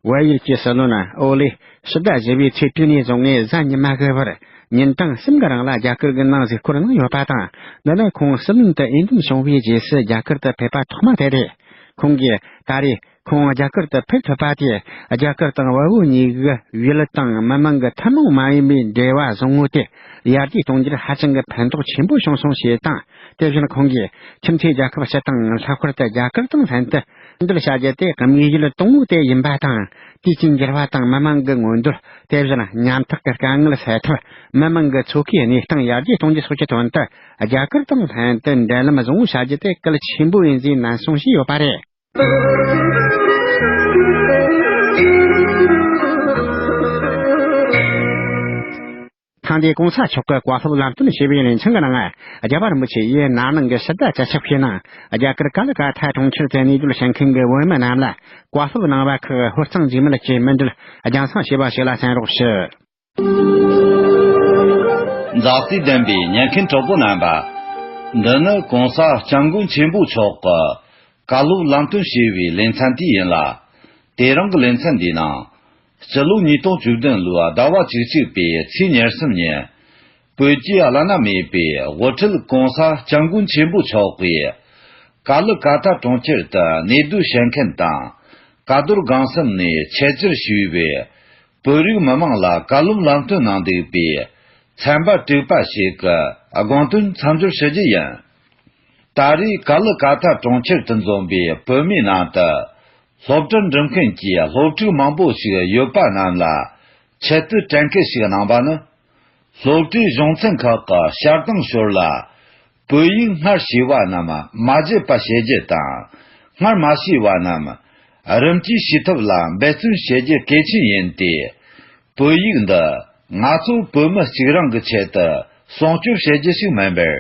བལ་ཡུལ་གྱི་སྲིད་བློན་ཨོ་ལེ་ཕྱི་ཟླ་བཞི་པའི་ཚེས་དྲུག་ནས་བཟུང་ནས་གཟའ་ཉི་མ་གི་བར་ཉིན་གྲངས་གསུམ་གྱི་རིང་ལ་རྒྱ་གར་གྱི་ནང་གཟིགས་སྐོར་གནང་ཡོད་པ་དང་། འདི་ནི་ཁོང་སྲིད་བློན་དུ་འོས་འདེམས་བྱུང་བའི་རྗེས་སུ་རྒྱ་གར་དུ་ཕེབས་པ་ཐོག་མ་དེ་རེད། ཁོང་གིས་ད་རེས་ཁོང་རྒྱ་གར་དུ་ཕེབས་ཐུབ་པ་དེས་རྒྱ་གར་དང་བལ་པོ་གཉིས་ཀྱི་ཡུལ་དང་མི་དམངས་ཀྱི་ཐུན་མོང་མ་ཡིན་པའི་འབྲེལ་བ་བཟང་བོ་དེ་ཡར་རྒྱས་གཏོང་རྒྱུར་ཧ་ཅང་གི་ཕན་ཐོགས་ཆེན་པོ་བྱུང་སོང་ཞེས་དང་། དེ་བཞིན་ཁོང་གིས་ཁྱིམ་མཚེས་རྒྱལ་ཁབ་སྤྱི་དང་ལྷག་པར་དུ་རྒྱ་གར་དང་ལྷན་དུ་འབྲེལ་འདོད་བྱ་རྒྱུ་དེ་དམིགས་ཡུལ་དང་པོ་དེ་ཡིན་པ་དང་། དུས་ཀྱི་འགྱུར་བ་དང་མི་མང་གི་མངོན་འདོད། དེ་བཞིན་ཉམ་ཐག་གི་དཀའ་ངལ་སེལ་ཐབས། མི་མང་གི་འཚོ་ཁའི་གནས་སྟངས་ཡར་རྒྱས་གཏོང་རྒྱུ་སོགས་ཀྱི་དོན་དུ་རྒྱ་གར་དང་ལྷན་དུ་འབྲེལ་ལམ་བཟང་བོ་བྱ་རྒྱུ་དེ་གལ་ཆེན་པོ་ཡིན་ཟེར་ནན་གསུངས་བཞིན་ཡོད་པ་རེད། ཐེངས་འདིའི་གོང་ས་མཆོག་གི་བཀའ་སློབ་ལམ་སྟོན་ཞུས་པའི་ལེ་ཚན་གྱི་ནང་། རྒྱལ་བ་རིན་པོ་ཆེ་ཡིས་ན་ནིང་གི་ཕྱི་ཟླ་བཅུ་གཅིག་པའི་ནང་རྒྱ་གར་ཀ་ལི་ཀ་ཐ་གྲོང་ཁྱེར་དུ་གནས་སྡོད་བྱེད་མཁན་གྱི་བོད་མི་རྣམས་ལ་བཀའ་སློབ་གནང་བ་ཁག་ཧོར་གཙང་འཇིགས་མེད་ཀྱིས་མུ་མཐུད་རྒྱང་སྲིང་བྱས་པ་ཞིག་ལ་གསན་རོགས་ཞུ། མཛའ་བརྩེ་ལྡན་པའི་ཉན་མཁན་གྲོགས་པོ་རྣམ་པ། འདི་ནི་གོང་ས་སྐྱབས་མགོན་ཆེན་པོ་མཆོག་གི་བཀའ་སློབ་ལམ་སྟོན་ཞུས་པའི་ལེ་ཚན་དེ་ཡིན་ལ། དེ་རིང་གི་ལེ་ཚན་འདིའི་ནང་། སྤྱི་ལོ་ཉིས་སྟོང་བཅུ་བདུན་ལོའི་ཟླ་བ་བཅུ་གཅིག་པའི་ཚེས་ཉེར་གསུམ་ཉིན། བོད་ཀྱི་བླ་ན་མེད་པའི་དབུ་ཁྲིད་གོང་ས་སྐྱབས་མགོན་ཆེན་པོ་མཆོག་གིས། ཀ་ལི་ཀ་ཐ་གྲོང་ཁྱེར་དུ་གནས་སྡོད་བྱེད་མཁན་དང་། ཀ་རྡོར་སྒང་གསུམ་ནས་ཆེད་བཅར་ཞུས་པའི་བོད་རིགས་མི་མང་ལ་བཀའ་སློབ་ལམ་སྟོན་གནང་འདུག་པའི་ཚན་པ་དྲུག་པ་ཞིག་གི་དགོངས་དོན་མཚམས་སྦྱོར་ཞུ་རྒྱུ་ཡིན། ད་རེས་ཀ་ལི་ཀ་ཐ་གྲོང་ཁྱེར་དུ་འཛོམས་པའི་བོད་མིའི་ནང་དུ། སློབ་གྲྭར་འགྲིམ་མཁན་གྱི་སློབ་ཕྲུག་མང་པོ་ཞིག་ཡོད་པ་རྣམས་ལ་ཆེད་དུ་དྲན་སྐུལ་ཞིག་གནང་བ་ནི། སློབ་གྲྭའི་གཞུང་ཚན་ཁག་གི་བཤད་སྟངས་ཞོར་ལ། བོད་ཡིག་སྔར་ཤེས་པ་རྣམས་མ་བརྗེད་པ་བྱེད་རྒྱུ་དང་། སྔར་མ་ཤེས་པ་རྣམས་རིམ་གྱིས་ཤེས་ཐབས་ལ་འབད་བརྩོན་བྱེད་རྒྱུ་གལ་ཆེན་ཡིན་ཏེ། བོད་ཡིག་འདི་ང་ཚོ་བོད་མི་གཅིག་རང་གི་ཆེད་དུ་སྲུང་སྐྱོབ་བྱེད་རྒྱུ་ཞིག་མིན་པར།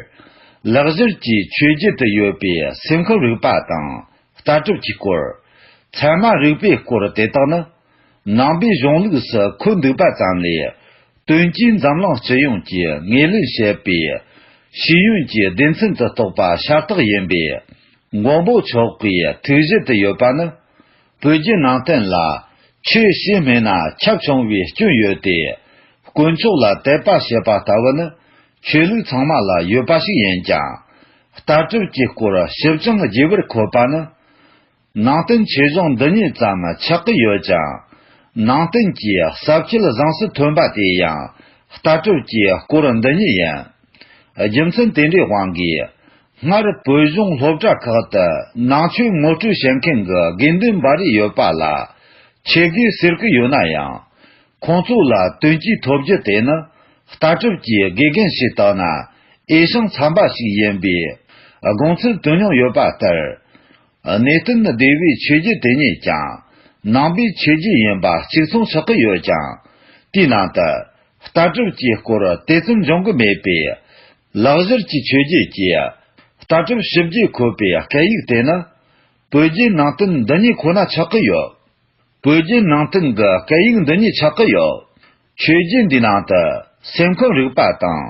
ལག་བསྟར་གྱིས་ཆོས་བརྒྱུད་དུ་ཡོད་པའི་སེམས་ཁམས་རིག་པ་དང་། ལྟ་གྲུབ་ཀྱི་སྐོར། ཚད་མ་རིག་པའི་སྐོར་དེ་དག་ནི། ནང་པའི་གཞུང་ལུགས་སུ་འཁོད་འདུག་པ་ཙམ་ལས། དོན་གྱིས་འཛམ་གླིང་སྤྱི་ཡོངས་ཀྱིས་ངོས་ལེན་བྱེད་པའི་ཤེས་ཡོན་གྱི་སྡེ་ཚན་དུ་གཏོགས་པ་ཤ་སྟག་ཡིན་པས། མགོན་པོ་མཆོག་གིས་ཐུགས་བཞེད་དུ་ཡོད་པ་ནི། བོད་བརྒྱུད་ནང་བསྟན་ལ་ཆོས་ཞེས་སྨྲས་ན་ཁྱབ་ཆུང་བའི་སྐྱོན་ཡོད་དེ། དཀོན་མཆོག་ལ་དད་པ་བྱེད་པ་ལྟ་བུ་ནི་ཆོས་ལུགས་ཚང་མ་ལ་ཡོད་པ་ཞིག་ཡིན་ཀྱང་། ལྟ་གྲུབ་ཀྱི་སྐོར་ཞིབ་ཅིང་རྒྱས་པར་འཁོད་པ་ནི། ནང་བསྟན་ཆོས་གཞུང་འདི་ཉིད་ཙམ་ཆགས་ཀྱི་ཡོད་ཀྱང་། ནང་བསྟན་གྱི་ཟབ་ཁྱད་བཟང་སུ་ཐོན་པ་དེ་ཡང་ལྟ་གྲུབ་ཀྱི་སྐོར་འདི་ཉིད་ཡིན། རྒྱུ་མཚན་དེ་འདྲའི་དབང་གིས། སྔར་བོད་གཞུང་སློབ་གྲྭ་ཁག་ཏུ་ནང་ཆོས་ངོ་སྤྲོད་བྱེད་མཁན་གྱི་དགེ་འདུན་པ་རེ་ཡོད་པ་ལ་ཆོས་དགེ་ཟེར་གྱི་ཡོད་ན་ཡང་། ཁོང་ཚོ་ལ་དོན་གྱིས་ཐོབ་རྒྱུ་དེ་ནི་ལྟ་གྲུབ་ཀྱི་དགེ་རྒན་ཞིག་བཏང་ན་འོས་ཤིང་འཚམ་པ་ཞིག་ཡིན་པའི་དགོངས་ཚུལ་བཏོན་མྱོང་ཡོད་པ་ལྟར། གནས་བརྟན་སྡེ་བའི་ཆོས་བརྒྱུད་དེ་ཉིད་ཀྱང་ནང་པའི་ཆོས་བརྒྱུད་ཡིན་པ་གཅིག་མཚུངས་ཆགས་ཀྱི་ཡོད་ཀྱང་། དེའི་ནང་དུ་ལྟ་གྲུབ་ཀྱི་སྐོར་དེ་ཙམ་འབྱུང་གི་མེད་པས། ལག་བསྟར་གྱི་ཆོས་བརྒྱུད་ཀྱི་ལྟ་གྲུབ་ཞིབ་རྒྱས་འཁོད་པའི་སྐད་ཡིག་དེ་ནི་བོད་བརྒྱུད་ནང་བསྟན་འདི་ཉིད་ཁོ་ན་ཆགས་ཀྱི་ཡོད། བོད་བརྒྱུད་ནང་བསྟན་གྱི་སྐད་ཡིག་འདི་ཉིད་ཆགས་ཀྱི་ཡོད། ཆོས་བརྒྱུད་འདིའི་ནང་དུ་སེམས་ཁམས་རིག་པ་དང་།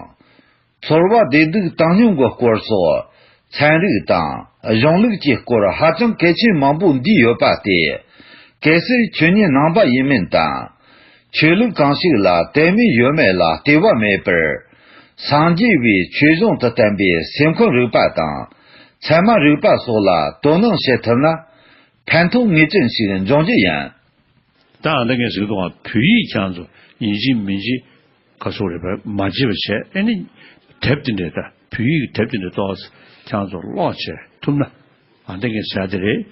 ཚོར་བ་བདེ་སྡུག་བཏང་སྙོམས་ཀྱི་སྐོར་སོགས་ཚན་རིག་དང་གཞུང་ལུགས་ཀྱི་སྐོར་ཧ་ཅང་གལ་ཆེན་མང་པོ་འདུས་ཡོད་པ་སྟེ། གལ་སྲིད་ཆོས་ཉིད་ནང་པ་ཡིན་མིན་དང་། ཆོས་ལུགས་གང་ཞིག་ལ་དད་མོས་ཡོད་མེད་ལ་ལྟོས་པ་མེད་པར། སངས་རྒྱས་པའི་ཆོས་གཞུང་དུ་བསྟན་པའི་སེམས་ཁམས་རིག་པ་དང་། ཚད་མ་རིག་པ་སོགས་ལ་དོ་སྣང་བྱེད་ཐུབ་ན། ཕན་ཐོགས་ངེས་ཅན་ཞིག་འབྱུང་རྒྱུ་ཡིན། ད་ཨ་འདི་ངས་ཟེར་གི་འདུག་བ། བོད་ཡིག་ཁྱེད་ཚོ་ཡིན་གཅིག་མིན་གཅིག་ག་སོགས་རེད་པས་མ་བརྗེད་པ་བྱས། ཨེ་ནི་དེབ་དེ་འདྲས་ད་བོད་ཡིག་གི་དེབ་དེ་འདྲས་ཏོག་ཙམ་ཁྱེད་ཚོ་ཀློག་བྱས་ཐུབ་ན། ཨ་འདི་ངས་ཟེར་དེ་རེད།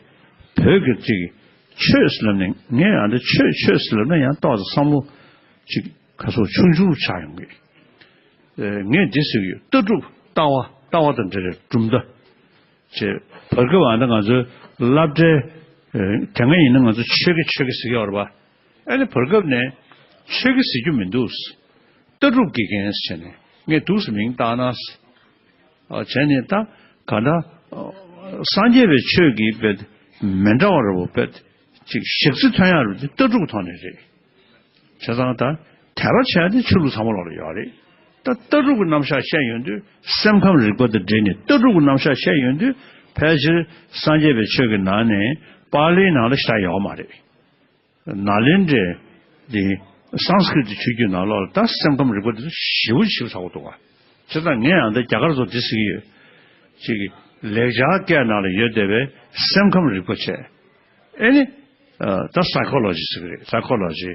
བོད་ཀྱི་ཅིག་ཆོས་ཟེར་ལབ་ནས། ངས་ཨ་འདི་ཆོས་ཆོས་ཟེར་ལབ་ན་ཡང་ཏོག་ཙམ་བསམ་བློ་ཅིག་ག་སོགས་ཆུང་ཆུང་ཆགས་ཡོང་གི། ཨེ་ངས་འདི་ཟེར་གི་ཡོད། ལྟ་གྲུབ་ལྟ་བ་ལྟ་བ་དང་འབྲེལ་བའི་གྲུབ་མཐའ། ཅེས། བར་སྐབས་ཨ་ནི་ང་ཚོའི་སློབ་གྲྭའི་ཨེ་དེ་སྔ་ཡིན་ན་ང་ཚོ་ཆོས་དགེ་ཆོས་དགེ་ཟེར་གྱི་ཡོད་རེད་པ། ཨ་ནི་བར་སྐབས་ནས་ཆོས་དགེ་ཟེར་རྒྱུ་མི་འདུག། ལྟ་གྲུབ་དགེ་རྒན་ཟེར་ནས་ངས་འདུག་སེ་མིང་བཏགས་ན། ཨ་བྱས་ནས་ད་ག་འདྲ། ཨ་སངས་རྒྱས་པའི་ཆོས་ཀྱི་དཔེ་མི་འདྲ་བ་རེ་བོ་དཔེ་ཅིག་ཞག་རྩི་ཐོན་ཡག་རེད་དེ་ལྟ་གྲུབ་ཀྱི་ཐོག་ནས་རེད། བྱས་ཙང་ད་དད་པ་བྱས་ཏེ་ཆོས་ལུགས་ཚང་མ་ལོག་ལ་ཡོད་རེད། ད་ལྟ་གྲུབ་ཀྱི་རྣམ་གཞག་བཤད་ཡོང་དུས་སེམས་ཁམས་རིག་པ་དང་འབྲེལ་ནས་ལྟ་གྲུབ་ཀྱི་རྣམ་གཞག་བཤད་ཡོང་དུས་ཕལ་ཆེར་སངས་རྒྱས་པའི་ཆོས་ཀྱི་ནང་ནས་པཱ་ལིའི་ནང་ལ་ཞེ་དྲག་ཡོད་མ་རེད། ནཱ་ལེནྡྲའི་འདི་སཾ་སྐྲྀ་ཏའི་ཆོས་བརྒྱུད་ནང་ལོགས་ལ་ད་སེམས་ཁམས་རིག་པ་འདི་ཚོ་ཞེ་པོ་ཞིབ་ཚགས་པོ་འདུག་ག། བྱས་ཙང་ངས་ཡང་ད་རྒྱ་གར་ཚོ་འདི་ཟེར་གྱི་ཡོད། ཅིག་ལེགས་སྦྱར་སྐད་ནང་ལ་ཡོད་བསྡད་པའི་སེམས་ཁམས་རིག་པ་བྱས། ཨེ་ནི། ཨ་ད་psychology་ཟེར་གི་རེད། psychology།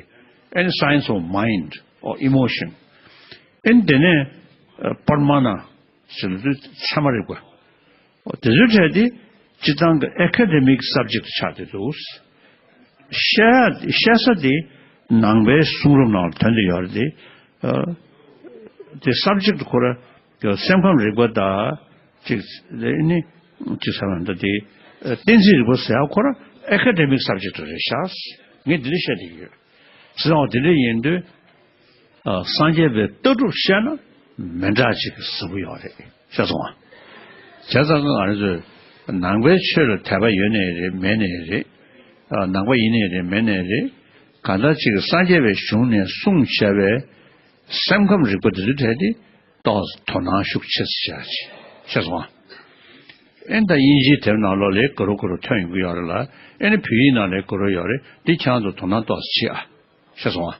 ཨེ་ནི་science of mind or emotion། ཨེ་ནི་དེ་ནས་ཨ་པར་མ་ན་ཟེར་དུས་ཚད་མ་རིག་པ། དེ་ཚོའི་གྲས་དེ་སྤྱིར་བཏང་གི་ཨེ་ཁ་ཌེ་མིག་སབ་ཇེག་ཆགས་བསྡད་འདུག། བཤད་བཤད་ས་དེ་ནང་པའི་གསུང་རབ་ནང་ལ་ཐོན་བསྡད་ཡོད་རེད་དེ། ཨ། དེ་སབ་ཇེག་ཁོ་ར་སེམས་ཁམས་རིག་པ་དང་ཅིག་དེ་ནི་ཅིག་ཟེར་བ་འདྲ་དེ། ཨ། གཏན་ཚིགས་རིག་པ་ཟེར་ཡ་ཁོ་ར་ཨེ་ཁ་ཌེ་མིག་སབ་ཇེག་རེད་ཤག། ངས་འདི་འདྲ་བཤད་བསྡད་ཀྱི་ཡོད། བྱས་ཙང་འདི་འདྲ་ཡིན་དུས། ཨ། སངས་རྒྱས་པའི་ལྟ་གྲུབ་བཤད་ན་མི་འདྲ་ཅིག་གཟུགས་པོ་ཡོད་རེད། ཤེས་སོང་ང་། བྱས་ཙང་ང་རང་ཚོས་ནང་པའི་ཆོས་ལ་དད་པ་ཡོད་ནའི་རེད། མེད་ནའི་རེད། ཨ། ནང་པ་ཡིན་ནའི་རེད། མེད་ནའི་རེད། གང་ལྟར་ཅིག་སངས་རྒྱས་པའི་གཞུང་ནས་གསུངས་བཞག་པའི་སེམས་ཁམས་རིག་པ་འདི་ཚོའི་གྲས་དེ་ཏོག་ཙམ་དོ་སྣང་ཤུགས་ཆེ་ཙམ་བྱ་ཅིག། ཤེས་སོང་ང་། ཨེ་ད་དབྱིན་ཇིའི་དེབ་ནང་ལོགས་ལ་ག་རེ་ག་རེ་ཐོན་ཡོང་གི་ཡོད་རེད་ལ། ཨེ་ནི་བོད་ཡིག་ནང་ལ་ག་རེ་ཡོད་རེད། འདི་ཁྱེད་རང་ཚོ་དོ་སྣང་ཏོག་ཙམ་བྱེད་ཨ། ཤེས་སོང་ང་།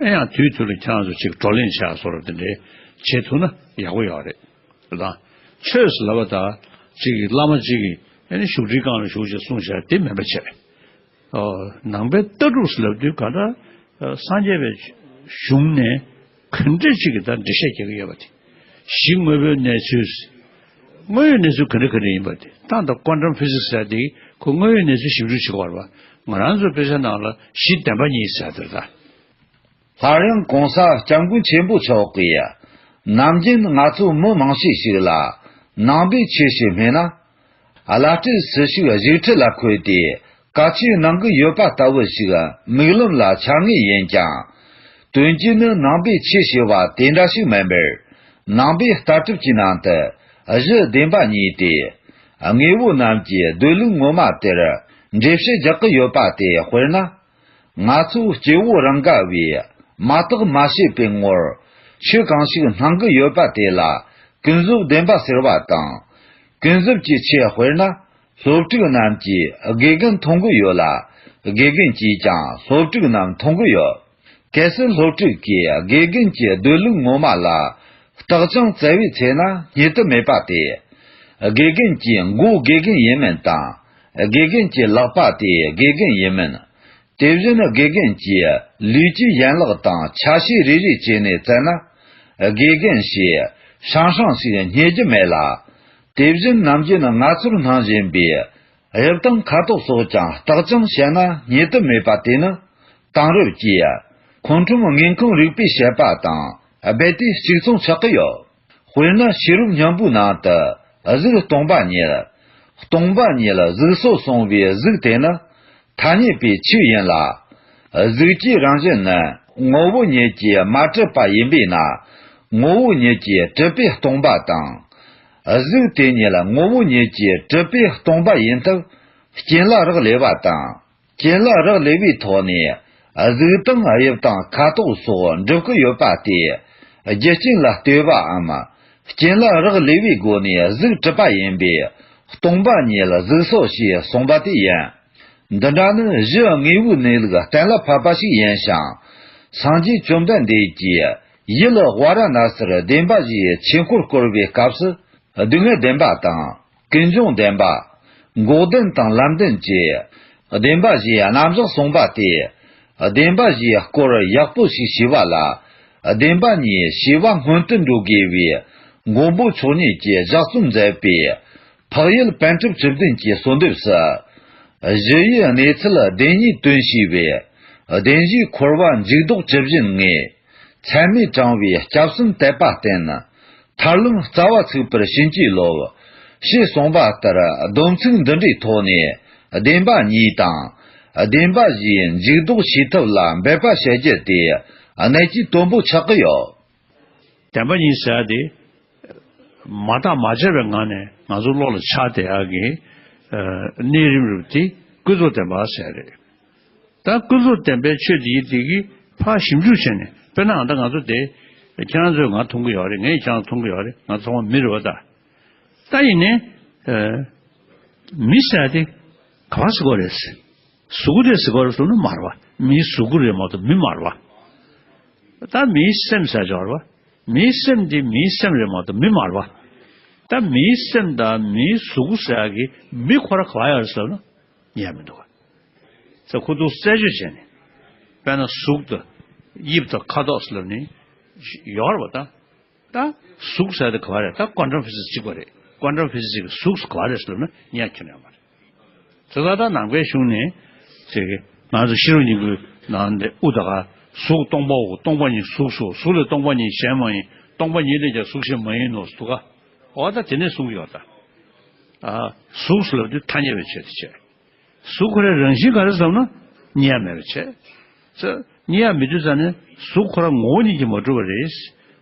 ཨེ་ཡང་དུས་ཐུང་ལ་ཁྱེད་རང་ཚོ་ཅིག་བགྲོ་གླེང་བྱས་བཟོ་འདྲ་དེ་འདྲའི་བྱེད་ཐུབ་ན་ཡག་པོ་ཡོད་རེད། ད་ཆོས་ཟེར་ལབ་པ་དང་ཅིག་བླ་མ་ཅིག་གིས་ཨེ་ནི་བཞུགས་ཁྲིའི་སྒང་ལ་བཞུགས་བྱས་གསུངས་བྱས་དེ་མིན་པ་བྱས། ཨོ། ནང་པའི་ལྟ་གྲུབ་ཟེར་ལབ་དུས་ག་འདྲ། ཨ། སངས་རྒྱས་པའི་གཞུང་ནས་ག་འདྲ་ཅིག་གི་ད་འགྲེལ་བཤད་རྒྱག་གི་ཡོད་པ་དེ། གཞི་དངོས་པོའི་གནས་ཚུལ། དངོས་ཡོད་གནས་ཚུལ་ག་འདྲ་ག་འདྲ་ཡིན་པ་དེ། ད་ལྟ་ཀོན་ཊམ་ཕི་ཟིག་སི་ཟེར་དེ་ཁོ་དངོས་ཡོད་གནས་ཚུལ་ཞིབ་འཇུག་བྱེད་ཀྱི་ཡོད་རེད་པ། ང་རང་ཚོའི་དཔེ་ཆ་ནང་ལ་གཞི་བདེན་པ་གཉིས་ཟེར་དེ་རེད་ད། སླར་ཡང་གོང་ས་སྐྱབས་མགོན་ཆེན་པོ་མཆོག་གིས་ནམ་རྒྱུན་ང་ཚོ་མི་མང་ཤས་ཤིག་ལ་ནང་པའི་ཆོས་ཞེས་སྨྲས་ན། བླ་སྤྲུལ་སུ་ཞིག་བཞུགས་ཁྲི་ལ་འཁོད་དེ་བཀའ་ཆོས་གནང་གི་ཡོད་པ་ལྟ་བུ་ཞིག་མིག་ལམ་ལ་འཆར་ངེས་ཡིན་ཀྱང་། དོན་གྱིས་ནི་ནང་པའི་ཆོས་ཞེས་པ་དེ་འདྲ་ཞིག་མིན་པར། ནང་པའི་ལྟ་གྲུབ་ཀྱི་ནང་དུ་གཞི་བདེན་པ་གཉིས་ཏེ། དངོས་པོ་རྣམས་ཀྱི་སྡོད་ལུགས་ངོ་མ་དེར་འགྲེལ་བཤད་རྒྱག་གི་ཡོད་པ་དེ། དཔེར་ན། ང་ཚོས་སྐྱེ་བོ་རང་ག་བས་མ་བརྟགས་མ་དཔྱད་པའི་ངོར་ཆོས་གང་ཞིག་སྣང་གི་ཡོད་པ་དེ་ལ་ཀུན་རྫོབ་བདེན་པ་ཟེར་བ་དང་། ཀུན་རྫོབ་ཀྱི་ཆོས། དཔེར་ན། སློབ་ཕྲུག་རྣམས་ཀྱིས་དགེ་རྒན་མཐོང་གི་ཡོད་ལ། དགེ་རྒན་གྱིས་ཀྱང་སློབ་ཕྲུག་རྣམས་མཐོང་གི་ཡོད། གལ་སྲིད་སློབ་ཕྲུག་གིས་དགེ་རྒན་གྱི་སྡོད་ལུགས་ངོ་མ་ལ་བརྟག་ཅིང་བཙལ་བའི་ཚེ་ན་རྙེད་དུ་མེད་པ་སྟེ། དགེ་རྒན་གྱི་མགོ་དགེ་རྒན་ཡིན་མིན་དང་། དགེ་རྒན་གྱི་ལག་པ་དེ་དགེ་རྒན་ཡིན་མིན། དེ་བཞིན་དགེ་རྒན་གྱི་ལུས་ཀྱི་ཡན་ལག་དང་ཆ་ཤས་རེ་རེ་བྱས་ནས་བཙལ་ན། དགེ་རྒན་ཞེས་ཧྲང་ཧྲང་ཞིག་རྙེད་རྒྱུ་མེད་ལ། དེ་བཞིན་ནམ་རྒྱུན་ང་ཚོར་སྣང་བཞིན་པའི་དབྱིབས་དང་ཁ་དོག་སོགས་ཀྱང་བརྟག་ཅིང་དཔྱད་ན་རྙེད་དུ་མེད་པ་དེ་ནི་དེང་རབས་ཀྱི་ཁོང་ཁྲོམ་དངོས་ཁམས་རིག་པའི་དཔྱད་པ་དང་རྦད་དེ་གཅིག་མཚུངས་ཆགས་ཀྱི་ཡོད། དཔེར་ན་ཤེས་རབ་སྙིང་པོའི་ནང་དུ་གཟུགས་སྟོང་པ་ཉིད། སྟོང་པ་ཉིད་གཟུགས་སོགས་གསུངས་པའི་གཟུགས་དེ་ནི་ཐ་སྙད་པའི་ཆོས་ཡིན་ལ། གཟུགས་ཀྱི་རང་བཞིན་ནི་ངོ་བོ་ཉིད་ཀྱིས་མ་གྲུབ་པ་ཡིན་པས་ན། ངོ་བོ་ཉིད་ཀྱིས་གྲུབ་པས་སྟོང་པ་དང་། གཟུགས་དེ་ཉིད་ངོ་བོ་ཉིད་ཀྱིས་གྲུབ་པས་སྟོང་པ་ཡིན་སྟབས། རྐྱེན་ལ་རག་ལས་པ་དང་། རྐྱེན་ལ་རག་ལས་པའི་ཐོག་ནས་གཟུགས་དང་དབྱིབས་དང་ཁ་དོག་སོགས་འགྲུབ་ཀྱི་ཡོད་པ་དེ་རྒྱུ་རྐྱེན་ལ་ལྟོས་པའམ། རྐྱེན་ལ་རག་ལས་པའི་སྒོ་ནས་གཟུགས་གྲུབ་པ་ཡིན་པས་སྟོང་པ་ཉིད་གཟུགས་སོ་ཞེས་གསུངས་པ་དེ་ཡིན། འདི་འདྲ་ནི་གཞི་དངོས་པོའི་གནས་ལུགས་གཏན་ལ་ཕབ་པ་ཞིག་ཡིན་ཞིང་། སངས་རྒྱས་བཅོམ་ལྡན་འདས་ཀྱིས་ཡུལ་ཝཱ་ར་ཎ་སིར་བདེན་པ་བཞིའི་ཆོས་འཁོར་བསྐོར་བའི་སྐབས་སུ་སྡུག་བསྔལ་བདེན་པ་དང་། ཀུན་འབྱུང་བདེན་པ། འགོག་བདེན་དང་ལམ་བདེན་བཅས་བདེན་པ་བཞིའི་རྣམ་གཞག་གསུངས་པ་སྟེ། བདེན་པ་བཞིའི་སྐོར་ཡག་པོ་ཞིག་ཞུས་པ་ལ། བདེན་པ་གཉིས་ཞེས་པ་སྔོན་དུ་འགྲོ་དགོས་པའི་མགོན་པོ་མཆོག་ཉིད་ཀྱིས་ལྗགས་རྩོམ་མཛད་པའི་འཕགས་ཡུལ་པཎ་གྲུབ་བཅུ་བདུན་གྱི་གསོལ་འདེབས་སུ། གཞི་ཡི་གནས་ཚུལ་བདེན་གཉིས་དོན་ཞེས་པའི། བདེན་བཞིའི་འཁོར་བ་འཇུག་ལྡོག་བཅུ་བཞི་ལྔས། ཚད་མས་དྲངས་པའི་སྐྱབས་སུ་དད་པ་བསྟེན། ཐར་ལམ་རྩ་བ་ཚུགས་པར་བྱིན་གྱིས་རློབས། ཞེས་གསུངས་པ་ལྟར་སྡོམ་ཚིག་འདི་འདྲའི་ཐོག་ནས་བདེན་པ་གཉིས་དང་། བདེན་པ་བཞིའི་འཇུག་ལྡོག་བྱེད་ཐབས་ལ་འབད་པ་བྱ་རྒྱུ་དེ་གནད་ཀྱི་དོན་པོ་ཆགས་ཀྱི་ཡོད། བདེན་པ་གཉིས་ཟེར་ཡ་དེ། མ་བརྟགས་མ་དཔྱད་པའི་ངང་ནས་ང་ཚོ་བློ་ལ་འཆར་བསྡད་ཡག་གི་གནས་རིམ་རུ་དེ་ཀུན་རྫོབ་བདེན་པ་ཟེར་རེད། ད་ཀུན་རྫོབ་བདེན་པའི་ཆོས་དེ་ཡི་དེ་གི་ཕར་ཞིབ་འཇུག་བྱས་ནས། དཔེར་ན་ཨ་ད་ང་ཚོ་དེ་ཁྱེད་རང་ཚོས་ང་མཐོང་གི་ཡོད་རེད། ངས་ཁྱེད་རང་མཐོང་གི་ཡོད་རེད། ང་ཚོ་ཚང་མ་མི་རེད་བ་ད། ད་ཡིན་ནའི། ཨ། མི་ཟེར་ཡ་དེ་ག་པར་ཟེར་དགོས་རེད། གཟུགས་པོ་དེ་ཟེར་དགོས་རེད་ཟེར་ན་མ་རེད་བ། མིའི་གཟུགས་པོ་རེད་མ་གཏོགས་མི་མ་རེད་བ། ད་མིའི་སེམས་ཟེར་ཡ་ཅིག་ཡོད་རེད་བ། མིའི་སེམས་དེ་མིའི་སེམས་རེད་མ་གཏོགས་མི་མ་རེད་བ། ད་མིའི་སེམས་དང་མིའི་གཟུགས་པོ་ཟེར་ཡ་གི་མི་ཁོ་ར་ག་པར་ཡོད་རེད་ཟེར་ན་རྙེད་མི་འདུག་བ། ཟེར་ཁོ་ཚོ་རྩད་གཅོད་བྱས་ནས། དཔེར་ན་གཟུགས་དང་དབྱིབས་དང་ཁ་དོག་ཟེར་ལབ་ནས་ཡོད་རེད་བ་ད། ད་གཟུགས་ཟེར་དེ་ག་པར་རེད། ད་ཀོན་ཊམ་ཕི་ཟིག་སི་གཅིག་པ་རེད། ཀོན་ཊ་ར་ཕི་ཛི་ཤལ་གྱི་གཟུགས་ག་རེ་རེད་ཟེར་ན་ཉེ་ཁྱོན་ནས་མ་རེད། དེ་ལྟར་ད་ནང་པའི་གཞུང་ནས་ཅིག་ང་ཚོ་ཤེས་རབ་སྙིང་པོའི་ནང་འདི་དབུ་ད་ག་གཟུགས་སྟོང་པའོ། སྟོང་པ་ཉིད་གཟུགས་སོ། གཟུགས་ལས་སྟོང་པ་ཉིད་གཞན་མ་ཡིན། སྟོང་པ་ཉིད་ལས་ཀྱང་གཟུགས་གཞན་མ་ཡིན་ནོ་ཟེར་འདུག་ག་འོ་ད་དེ་ནས་གསུང་གི་ཡོད་ད། ཨ། གཟུགས་ཟེར་ལབ་དུས་ཐ་སྙད་པའི་ཆོས་དེ་བྱས། གཟུགས་ཁོ་རའི་རང་བཞིན་ག་རེ་ཟེར་ན་རྙེད་ཡ་མེད་པ་བྱས། ཙ། རྙེད་ཡ་མེད་དུས་ཙ་ནས་གཟུགས་ཁོ་ར་ངོ་བོ་ཉིད་ཀྱིས་མ་གྲུབ་པ་རེད།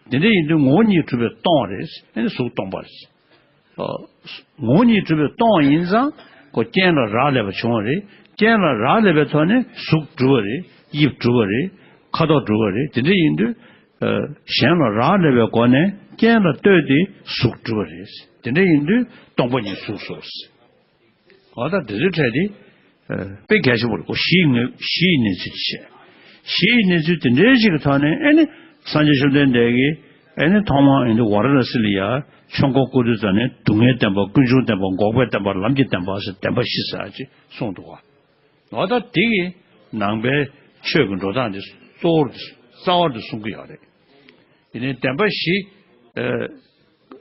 དེ་འདྲ་ཡིན་དུས་ངོ་བོ་ཉིད་གྲུབ་པས་སྟོང་བ་རེད། ཨ་ནི་གཟུགས་སྟོང་པ་རེད། ཨ། ངོ་བོ་ཉིད་གྲུབ་པས་སྟོང་བ་ཡིན་ཙང་ཁོ་རྐྱེན་ལ་རག་ལས་པ་བྱུང་བ་རེད། རྐྱེན་ལ་རག་ལས་པའི་ཐོག་ནས་གཟུགས་གྲུབ་པ་རེད། དབྱིབས་གྲུབ་པ་རེད། ཁ་དོག་གྲུབ་པ་རེད། དེ་འདྲ་ཡིན་དུས། ཨ། གཞན་ལ་རག་ལས་པའི་སྒོ་ནས་རྐྱེན་ལ་ལྟོས་ཏེ་གཟུགས་གྲུབ་པ་རེད། དེ་འདྲ་ཡིན་དུས་སྟོང་པ་ཉིད་གཟུགས་སོ། འོ་ད་དེ་ཚོའི་གྲས་དེ། ཨ། དཔེ་རྒྱ་ཆེན་པོ་རེད། ཁོ་གཞི་ཡི་ངོས། གཞི་ཡི་གནས་ཚུལ་དེ་བྱས། གཞི་ཡི་གནས་ཚུལ་དེ་འདྲའི་ཞིག་གི་ཐོག་ནས་ཨེ་ནི་སངས་རྒྱས་བཅོམ་ལྡན་འདས་ཀྱིས་ཨེ་ནི་ཐོག་མར་ཨེ་ནི་ཝཱ་ར་ཎ་སི་ལ་ཡ་ཆོས་འཁོར་བསྐོར་དུས་ཙམ་ནས་སྡུག་བསྔལ་བདེན་པ། ཀུན་འབྱུང་བདེན་པ། འགོག་པའི་བདེན་པ། ལམ་གྱི་བདེན་པ་ཟེར་བདེན་པ་བཞི་ཟེར་ཅིག་གསུངས་འདུག་ག་འོ་ད་དེ་གིས་ནང་པའི་ཆོས་ཀྱི་འགྲོ་སྟངས་དེ་གཙོ་བོར་དེ་རྩ་བར་དུ་གསུང་གི་ཡོད་རེད། ཡིན་ནའི་བདེན་པ་བཞི། ཨ།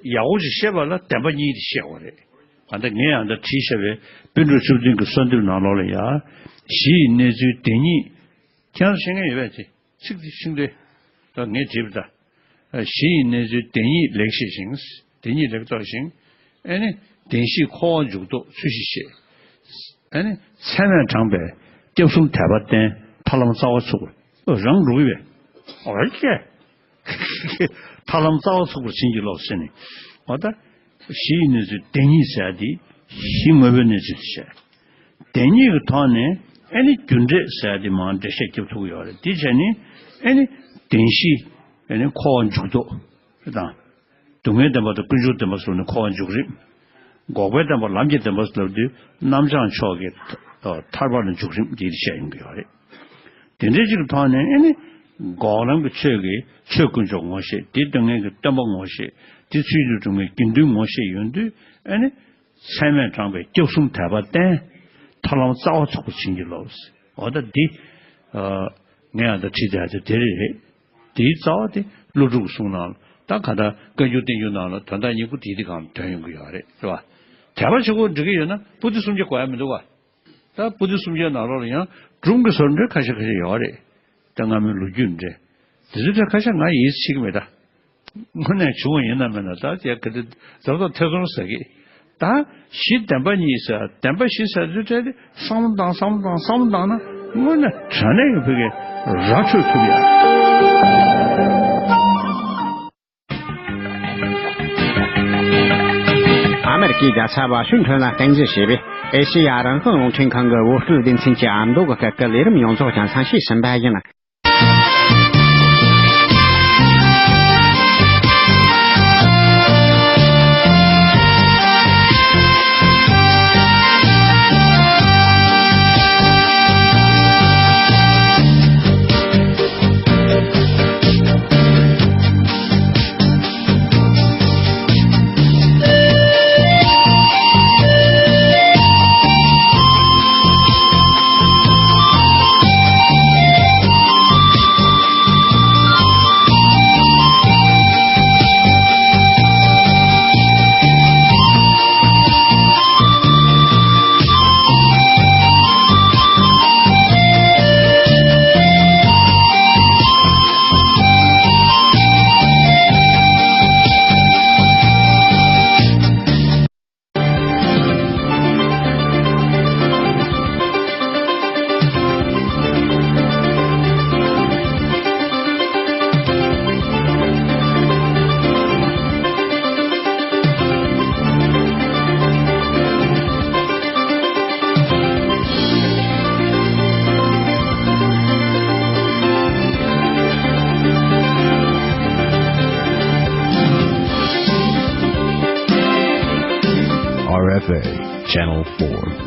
ཡག་པོ་ཞིག་ཤེས་པ་ལ་བདེན་པ་གཉིས་དེ་ཤེས་དགོས་རེད། ད་ལྟ་ངས་ཡང་ད་བྲིས་བཞག་པའི་པཎ་གྲུབ་བཅུ་བདུན་གྱི་གསོལ་འདེབས་ནང་ལོགས་ལ་ཡ། གཞི་ཡི་གནས་ཚུལ་བདེན་གཉིས། ཁྱེད་རང་ཤེས་མཁན་ཡོད་པས་དེ། ཚིག་དེ་ཤིང་དེ། ད་ངས་བྲིས་པ་ད། གཞི་ཡི་གནས་ཚུལ་བདེན་གཉིས་ལེགས་ཤེས་ཤིང་། བདེན་གཉིས་ལེགས་རྟོགས་ཤིང་། ཨེ་ནི་བདེན་བཞིས་འཁོར་བ་འཇུག་ལྡོག་ཚུལ་བཞི་ཤེས། ཨེ་ནི་ཚད་མས་དྲངས་པའི་སྐྱབས་གསུམ་དད་པ་བརྟན། ཐར་ལམ་རྩ་བ་ཚུགས་པར། རང་འགྲོ་གི་བས། འོ་ཀྱེ། ཐར་ལམ་རྩ་བ་ཚུགས་པར་བྱིན་གྱིས་རློབས་ཟེར་ནས། འོ་ད། གཞི་ཡི་གནས་ཚུལ་བདེན་གཉིས་ཟེར་ཡ་དེ་གཞི་དངོས་པོའི་གནས་ཚུལ་དེ་བཤད། བདེན་གཉིས་ཀྱི་ཐོག་ནས་ཨེ་ནི་རྒྱུ་འབྲས་ཟེར་ཡ་དེ་མར་འགྲེལ་བཤད་རྒྱབ་ཐུབ་ཀྱི་ཡོད་རེད། དེ་བྱས་ནས་ཨེ་ནི་བདེན་བཞི། ཨེ་ནི་འཁོར་བ་འཇུག་ལྡོག་དང་། སྡུག་བསྔལ་བདེན་པ་དང་ཀུན་འབྱུང་བདེན་པ་སོགས་ནི་འཁོར་བ་འཇུག་རིམ། འགོག་པའི་བདེན་པ་ལམ་གྱི་བདེན་པ་ཟེར་ལབ་དུས་རྣམ་བྱང་ཕྱོགས་ཀྱི་ཐར་པ་ལ་འཇུག་རིམ་འདི་བཤད་ཡོང་གི་ཡོད་རེད། དེ་འདྲའི་ཅིག་ཐོག་ནས་ཨེ་ནི་འགོག་ལམ་གྱི་ཆོས་ཀྱི་ཆོས་དཀོན་མཆོག་ངོ་ཤེས། དེ་སྟོན་མཁན་གྱི་སྟོན་པ་ངོ་ཤེས། དེ་ཚུལ་དུ་གྲུབ་མཁན་དགེ་འདུན་ངོ་ཤེས་ཡོང་དུས་ཨེ་ནི་ཚད་མས་དྲངས་པའི་སྐྱབས་གསུམ་དད་པ་བརྟན། ཐར་ལམ་རྩ་བ་ཚུགས་པར་བྱིན་གྱིས་རློབས། འོ་ད་འདི། ཨ། ངས་ཨ་ད་བྲིས་བསྡད་དེ་དེ་རེད། དེའི་རྩ་བ་དེ་ཀླུ་སྒྲུབ་ཀྱི་གསུང་ནང་ལ། ད་ག་ད་བཀའ་འགྱུར་བསྟན་འགྱུར་ནང་ལ་དོན་དག་སྙིང་པོ་དེའི་དེ་གང་དོན་ཡོང་གི་ཡོད་རེད། རེད་བ། དད་པ་ཆེ་པོ་འགྲིག་གི་ཡོད་ན་པོ་ཏི་སུམ་བརྒྱ་དགོས་ཡ་མི་འདུག་བ། ད་པོ་ཏི་སུམ་བརྒྱ་ནང་ལོགས་ལ་ཡང་སྒྲུང་གི་ཟུར་འདྲ་ཁ་ཤས་ཁ་ཤས་ཡོད་རེད། ད་སྔ་མོའི་ལོ་རྒྱུས་འདྲ། དེ་ཚོ་འདྲ་ཁ་ཤས་ང་ཡིད་ཆེས་ཀྱི་མེད་ད། དངོས་གནས་བྱུང་བ་ཡིན་ན་མིན་ན་ད་ཅེས་ག་དེ་ཛབ་ཛབ་ཐེ་ཚོམ་ཟ་གི། ད་གཞི་བདེན་པ་གཉིས་ཟེར། བདེན་པ་བཞི་ཟེར་དུས་འདྲ་དེ་བསམ་བློ་བཏང་བསམ་བློ་བཏང་བསམ་བློ་བཏང་ན་དངོས་གནས་དྲང་གནས་ཀྱི་ཕ་གི་ར་འཕྲོད་ཐུབ་ཡ། ཨ་མེ་རི་ཀའི་རྒྱལ་ས་ཝ་ཤིང་ཊོན་ལ་རྟེན་གཞི་བྱས་པའི་ཨེ་ཤེ་ཡ་རང་དབང་རླུང་འཕྲིན་ཁང་གི་བོད་སྐད་སྡེ་ཚན་གྱི་ཨ་མདོ་གི་སྐད་ཀྱི་ལས་རིམ་ཡོངས་རྫོགས་ཀྱང་གསན་བྱེད་བཞིན་པ་ཡིན། R F A, Channel four.